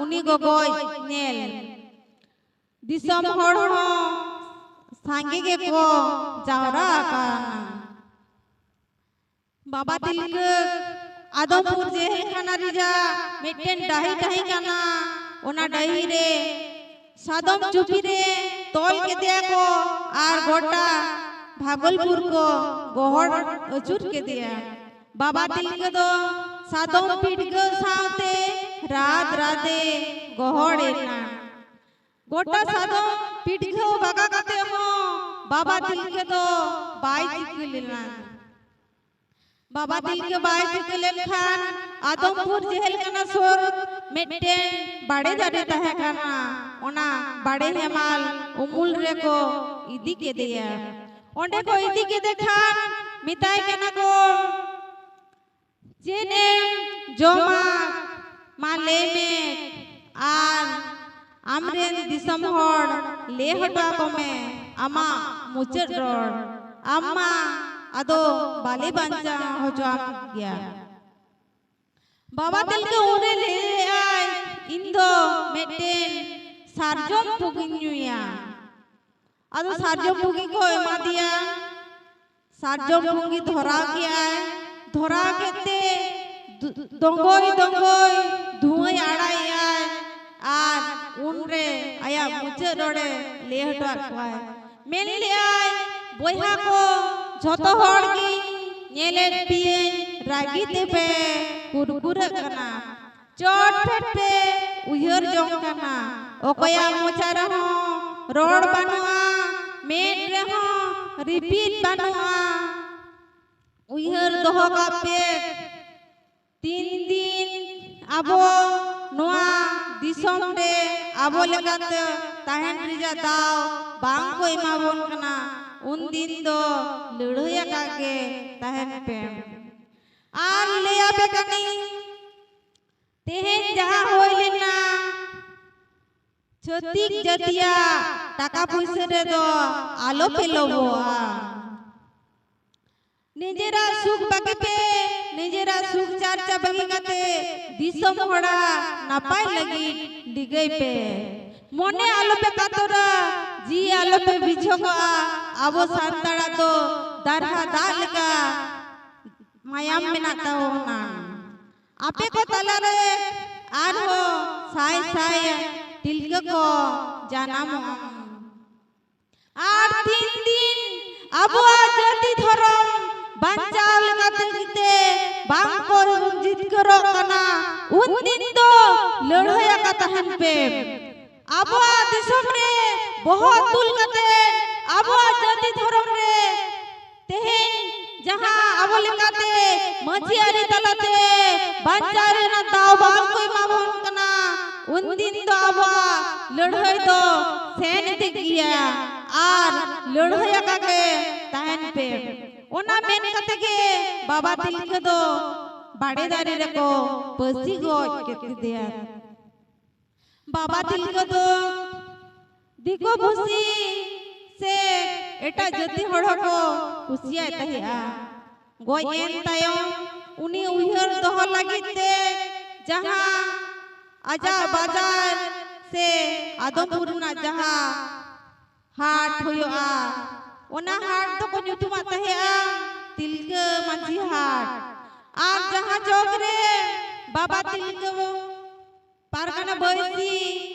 ᱩᱱᱤ ᱜᱚᱜᱚᱡ ᱧᱮᱞ᱾ ᱫᱤᱥᱚᱢ ᱦᱚᱲ ᱦᱚᱸ ᱥᱟᱸᱜᱮ ᱜᱮᱠᱚ ᱡᱟᱣᱨᱟ ᱟᱠᱟᱱᱟ᱾ ᱵᱟᱵᱟ ᱛᱤᱞᱠᱟᱹ ᱟᱫᱚᱢᱯᱩᱨ ᱡᱮᱦᱮᱞ ᱠᱷᱟᱱᱟ ᱨᱮᱭᱟᱜ ᱢᱤᱫᱴᱮᱱ ᱰᱟᱹᱦᱤ ᱛᱟᱦᱮᱸ ᱠᱟᱱᱟ᱾ ᱚᱱᱟ ᱰᱟᱹᱦᱤ ᱨᱮ ᱥᱟᱫᱚᱢ ᱪᱩᱯᱤ ᱨᱮ ᱛᱚᱞ ᱠᱮᱫᱮᱭᱟ ᱠᱚ ᱟᱨ ᱜᱚᱴᱟ ᱵᱷᱟᱜᱚᱞᱯᱩᱨ ᱠᱚ ᱜᱚᱦᱚᱲ ᱟᱹᱪᱩᱨ ᱠᱮᱫᱮᱭᱟ᱾ ᱵᱟᱵᱟ ᱛᱤᱞᱠᱟᱹ ᱫᱚ ᱥᱟᱫᱚᱢ ᱯᱤᱰᱜᱟᱹ ᱥᱟᱶᱛᱮ ᱨᱟᱫ ᱨᱟᱫᱮ ᱜᱚᱦᱚᱲ ᱮᱱᱟ᱾ ᱜᱚᱴᱟ ᱥᱟᱫᱚᱢ ᱯᱤᱰᱜᱟᱹ ᱵᱟᱜᱟ ᱠᱟᱛᱮ ᱦᱚᱸ ᱵᱟᱵᱟ ᱛᱤᱞᱠᱟᱹ ᱫᱚ ᱵᱟᱭ ᱪᱤᱠᱟᱹ ᱞᱮᱱᱟ᱾ ᱵᱟᱵᱟ ᱛᱤᱞᱠᱟᱹ ᱵᱟᱭ ᱪᱤᱠᱟᱹ ᱞᱮᱱᱠᱷᱟᱱ ᱟᱫᱚᱢᱯᱩᱨ ᱡᱮᱦᱮᱞ ᱠᱟᱱᱟ ᱥᱩᱨ ᱢᱤᱫᱴᱮᱱ ᱵᱟᱲᱮ ᱫᱟᱨᱮ ᱛᱟᱦᱮᱸ ᱠᱟᱱᱟ᱾ ᱚᱱᱟ ᱵᱟᱲᱮ ᱦᱮᱢᱟᱞ ᱩᱢᱩᱞ ᱨᱮᱠᱚ ᱤᱫᱤ ᱠᱮᱫᱮᱭᱟ᱾ ᱚᱸᱰᱮ ᱠᱚ ᱤᱫᱤ ᱠᱮᱫᱮ ᱠᱷᱟᱱ ᱢᱮᱛᱟᱭ ᱠᱟᱱᱟ ᱠᱚ, "ᱪᱮᱫ ᱮᱢ ᱡᱚᱢᱟ? ᱢᱟ ᱞᱟᱹᱭ ᱢᱮ, ᱟᱨ ᱟᱢᱨᱮᱱ ᱫᱤᱥᱚᱢ ᱦᱚᱲ ᱞᱟᱹᱭ ᱦᱚᱴᱚ ᱟᱠᱚ ᱢᱮ ᱟᱢᱟᱜ ᱢᱩᱪᱟᱹᱫ ᱨᱚᱲ᱾ ᱟᱢ ᱢᱟ ᱟᱫᱚ ᱵᱟᱞᱮ ᱵᱟᱧᱪᱟᱣ ᱦᱚᱪᱚᱣᱟᱢ ᱜᱮᱭᱟ᱾" ᱵᱟᱵᱟ ᱛᱤᱞᱠᱟᱹ ᱩᱱᱨᱮ ᱞᱟᱹᱭ ᱞᱮᱫᱼᱟᱭ, "ᱤᱧ ᱫᱚ ᱢᱤᱫᱴᱮᱱ ᱥᱟᱨᱡᱚᱢ ᱯᱩᱜᱤᱧ ᱧᱩᱭᱟ᱾" ᱟᱫᱚ ᱥᱟᱨᱡᱚᱢ ᱯᱩᱜᱤ ᱠᱚ ᱮᱢᱟᱫᱮᱭᱟ᱾ ᱥᱟᱨᱡᱚᱢ ᱯᱩᱜᱤ ᱫᱷᱚᱨᱟᱣ ᱠᱮᱜᱼᱟᱭ᱾ ᱫᱷᱚᱨᱟᱣ ᱠᱮᱫ ᱛᱮ ᱫᱩ-, ᱫᱚᱸᱜᱚᱭ ᱫᱚᱸᱜᱚᱭ ᱫᱷᱩᱶᱟᱹᱭ ᱟᱲᱟᱜᱮᱜᱼᱟᱭ᱾ ᱟᱨ ᱩᱱᱨᱮ ᱟᱭᱟᱜ ᱢᱩᱪᱟᱹᱫ ᱨᱚᱲᱮ ᱞᱟᱹᱭ ᱦᱚᱴᱚ ᱟᱫ ᱠᱚᱣᱟᱭ᱾ ᱢᱮᱱ ᱞᱮᱜᱼᱟᱭ, "ᱵᱚᱭᱦᱟ ᱠᱚ, ᱡᱷᱚᱛᱚ ᱦᱚᱲ ᱜᱮ ᱧᱮᱞᱮᱫ ᱯᱮᱭᱟᱹᱧ, ᱨᱟᱹᱜᱤ ᱛᱮᱯᱮ ᱠᱩᱨᱠᱩᱨᱟᱹᱜ ᱠᱟᱱᱟ, ᱪᱚᱴ ᱯᱷᱮᱰ ᱯᱮ ᱩᱭᱦᱟᱹᱨ ᱡᱚᱝ ᱠᱟᱱᱟ᱾ ᱚᱠᱚᱭᱟᱜ ᱢᱚᱪᱟ ᱨᱮᱦᱚᱸ ᱨᱚᱲ ᱵᱟᱹᱱᱩᱜᱼᱟ, ᱢᱮᱫ ᱨᱮᱦᱚᱸ ᱨᱤᱯᱤᱫ ᱵᱟᱹᱱᱩᱜᱼᱟ᱾ ᱩᱭᱦᱟᱹᱨ ᱫᱚᱦᱚ ᱠᱟᱜ ᱯᱮ, ᱛᱤᱱ ᱫᱤᱱ ᱟᱵᱚ ᱱᱚᱣᱟ ᱫᱤᱥᱚᱢ ᱨᱮ ᱟᱵᱚ ᱞᱮᱠᱟᱛᱮ ᱛᱟᱦᱮᱱ ᱨᱮᱭᱟᱜ ᱫᱟᱣ ᱵᱟᱝ ᱠᱚ ᱮᱢᱟ ᱵᱚᱱ ᱠᱟᱱᱟ, ᱩᱱᱫᱤᱱ ᱫᱚ ᱞᱟᱹᱲᱦᱟᱹᱭ ᱟᱠᱟᱫ ᱜᱮ ᱛᱟᱦᱮᱱ ᱯᱮ᱾ ᱟᱨ ᱞᱟᱹᱭ ᱟᱯᱮ ᱠᱟᱹᱱᱟᱹᱧ, ᱛᱮᱦᱮᱧ ᱡᱟᱦᱟᱸ ᱦᱩᱭ ᱞᱮᱱᱟ, ᱪᱷᱟᱹᱛᱤᱠ ᱡᱟᱹᱛᱤᱭᱟᱜ ᱴᱟᱠᱟ ᱯᱩᱭᱥᱟᱹ ᱨᱮᱫᱚ ᱟᱞᱚ ᱯᱮ ᱞᱚᱵᱚᱜᱼᱟ᱾ ᱱᱤᱡᱮᱨᱟᱜ ᱥᱩᱠ ᱵᱟᱹᱜᱤ ᱯᱮ, ᱱᱤᱡᱮᱨᱟᱜ ᱥᱩᱠ ᱪᱟᱨᱪᱟ ᱵᱟᱹᱜᱤ ᱠᱟᱛᱮ ᱫᱤᱥᱚᱢ ᱦᱚᱲᱟᱜ ᱱᱟᱯᱟᱭ ᱞᱟᱹᱜᱤᱫ ᱰᱤᱜᱟᱹᱭ ᱯᱮ᱾ ᱢᱚᱱᱮ ᱟᱞᱚ ᱯᱮ ᱠᱟᱛᱚᱨᱟ, ᱡᱤᱣᱤ ᱟᱞᱚ ᱯᱮ ᱵᱤᱪᱷᱚᱠᱚᱜᱼᱟ᱾ ᱟᱵᱚ ᱥᱟᱱᱛᱟᱲᱟᱜ ᱫᱚ ᱫᱟᱨᱦᱟ ᱫᱟᱜ ᱞᱮᱠᱟ ᱢᱟᱭᱟᱢ ᱢᱮᱱᱟᱜ ᱛᱟᱵᱚᱱᱟ᱾ ᱟᱯᱮ ᱠᱚ ᱛᱟᱞᱟᱨᱮ ᱟᱨᱦᱚᱸ ᱥᱟᱭ ᱥᱟᱭ ᱛᱤᱞᱠᱟᱹ ᱠᱚ ᱡᱟᱱᱟᱢᱚᱜᱼᱟ᱾ ᱟᱨ ᱛᱤᱱ ᱫᱤᱱ ᱟᱵᱚᱣᱟᱜ ᱡᱟᱹᱛᱤ ᱫᱷᱚᱨᱚᱢ ᱵᱟᱧᱪᱟᱣ ᱞᱮᱠᱟᱛᱮ ᱵᱟᱝ ᱠᱚ ᱡᱤᱛᱠᱟᱹᱨᱚᱜ ᱠᱟᱱᱟ, ᱩᱱ ᱫᱤᱱ ᱫᱚ ᱞᱟᱹᱲᱦᱟᱹᱭ ᱟᱠᱟ ᱛᱟᱦᱮᱱ ᱯᱮ᱾ ᱟᱵᱚᱣᱟᱜ ᱫᱤᱥᱚᱢ ᱨᱮ ᱵᱚᱦᱚᱜ ᱛᱩᱞ ᱠᱟᱛᱮ ᱟᱵᱚᱣᱟᱜ ᱡᱟᱹᱛᱤ ᱫᱷᱚᱨᱚᱢ ᱨᱮ ᱛᱮᱦᱮᱧ ᱡᱟᱦᱟᱸ ᱟᱵᱚ ᱞᱮᱠᱟᱛᱮ ᱢᱟᱹᱡᱷᱤ ᱟᱹᱨᱤ ᱛᱟᱞᱟᱛᱮ ᱵᱟᱧᱪᱟᱣ ᱨᱮᱱᱟᱜ ᱫᱟᱣ ᱵᱟᱝ ᱠᱚ ᱮᱢᱟ ᱵᱚᱱ ᱠᱟᱱᱟ, ᱩᱱᱫᱤᱱ ᱫᱚ ᱟᱵᱚᱣᱟᱜ ᱞᱟᱹᱲᱦᱟᱹᱭ ᱫᱚ ᱥᱮᱱ ᱤᱫᱤᱜ ᱜᱮᱭᱟ᱾ ᱟᱨ ᱞᱟᱹᱲᱦᱟᱹᱭ ᱟᱠᱟ ᱜᱮ ᱛᱟᱦᱮᱱ ᱯᱮ᱾ ᱚᱱᱟ ᱢᱮᱱ ᱠᱟᱛᱮ ᱜᱮ ᱵᱟᱵᱟ ᱛᱤᱞᱠᱟᱹ ᱫᱚ ᱵᱟᱲᱮ ᱫᱟᱨᱮ ᱨᱮᱠᱚ ᱯᱟᱹᱥᱤ ᱜᱚᱡ ᱠᱮᱫᱮᱭᱟ᱾ ᱵᱟᱵᱟ ᱛᱤᱞᱠᱟᱹ ᱫᱚ ᱫᱤᱠᱩ ᱯᱩᱥᱤ ᱥᱮ ᱮᱴᱟᱜ ᱡᱟᱹᱛᱤ ᱦᱚᱲ ᱦᱚᱸᱠᱚ ᱠᱩᱥᱤᱭᱟᱭ ᱛᱟᱦᱮᱸᱜᱼᱟ᱾ ᱜᱚᱡ ᱮᱱ ᱛᱟᱭᱚᱢ ᱩᱱᱤ ᱩᱭᱦᱟᱹᱨ ᱫᱚᱦᱚ ᱞᱟᱹᱜᱤᱫ ᱛᱮ ᱡᱟᱦᱟᱸ ᱟᱡᱟᱜ ᱵᱟᱡᱟᱨ ᱥᱮ ᱟᱫᱚᱢᱯᱩᱨ ᱨᱮᱱᱟᱜ ᱡᱟᱦᱟᱸ ᱦᱟᱴ ᱦᱩᱭᱩᱜᱼᱟ, ᱚᱱᱟ ᱦᱟᱴ ᱫᱚᱠᱚ ᱧᱩᱛᱩᱢᱟᱜ ᱛᱟᱦᱮᱸᱜᱼᱟ ᱛᱤᱞᱠᱟᱹ ᱢᱟᱹᱡᱷᱤ ᱦᱟᱴ᱾ ᱟᱨ ᱡᱟᱦᱟᱸ ᱪᱚᱠ ᱨᱮ ᱵᱟᱵᱟ ᱛᱤᱞᱠᱟᱹ ᱯᱟᱨᱜᱟᱱᱟ ᱵᱟᱹᱭᱥᱤ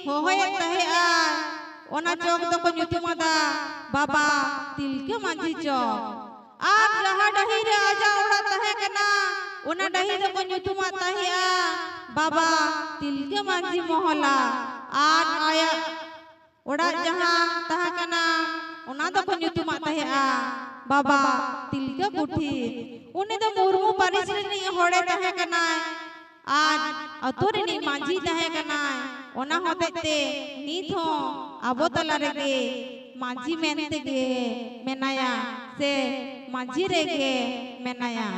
ᱦᱚᱦᱚᱭᱮᱫ ᱛᱟᱦᱮᱸᱜᱼᱟ, ᱚᱱᱟ ᱪᱚᱠ ᱫᱚᱠᱚ ᱧᱩᱛᱩᱢ ᱟᱫᱟ ᱵᱟᱵᱟ ᱛᱤᱞᱠᱟᱹ ᱢᱟᱹᱡᱷᱤ ᱪᱚᱠ᱾ ᱟᱨ ᱡᱟᱦᱟᱸ ᱰᱟᱹᱦᱤ ᱨᱮ ᱟᱡᱟᱜ ᱚᱲᱟᱜ ᱛᱟᱦᱮᱸ ᱠᱟᱱᱟ, ᱚᱱᱟ ᱰᱟᱹᱦᱤ ᱫᱚᱠᱚ ᱧᱩᱛᱩᱢᱟᱫ ᱛᱟᱦᱮᱸᱜᱼᱟ ᱵᱟᱵᱟ ᱛᱤᱞᱠᱟᱹ ᱢᱟᱹᱡᱷᱤ ᱢᱚᱦᱚᱞᱟ᱾ ᱟᱨ ᱟᱭᱟᱜ ᱚᱲᱟᱜ ᱡᱟᱦᱟᱸ ᱛᱟᱦᱮᱸ ᱠᱟᱱᱟ, ᱚᱱᱟ ᱫᱚᱠᱚ ᱧᱩᱛᱩᱢᱟᱫ ᱛᱟᱦᱮᱸᱜᱼᱟ ᱵᱟᱵᱟ ᱛᱤᱞᱠᱟᱹ ᱠᱩᱴᱷᱤ᱾ ᱩᱱᱤ ᱫᱚ ᱢᱩᱨᱢᱩ ᱯᱟᱹᱨᱤᱥ ᱨᱤᱱᱤᱡ ᱦᱚᱲᱮ ᱛᱟᱦᱮᱸ ᱠᱟᱱᱟᱭ᱾ ᱟᱨ ᱟᱛᱳ ᱨᱤᱱᱤᱡ ᱢᱟᱹᱡᱷᱤ ᱛᱟᱦᱮᱸ ᱠᱟᱱᱟᱭ᱾ ᱚᱱᱟ ᱦᱚᱛᱮᱡ ᱛᱮ ᱱᱤᱛ ᱦᱚᱸ ᱟᱵᱚ ᱛᱟᱞᱟ ᱨᱮᱜᱮ ᱢᱟᱹᱡᱷᱤ ᱢᱮᱱ ᱛᱮᱜᱮ ᱢᱮᱱᱟᱭᱟ, ᱥᱮ ᱢᱟᱹᱡᱷᱤ ᱨᱮᱜᱮ ᱢᱮᱱᱟᱭᱟ᱾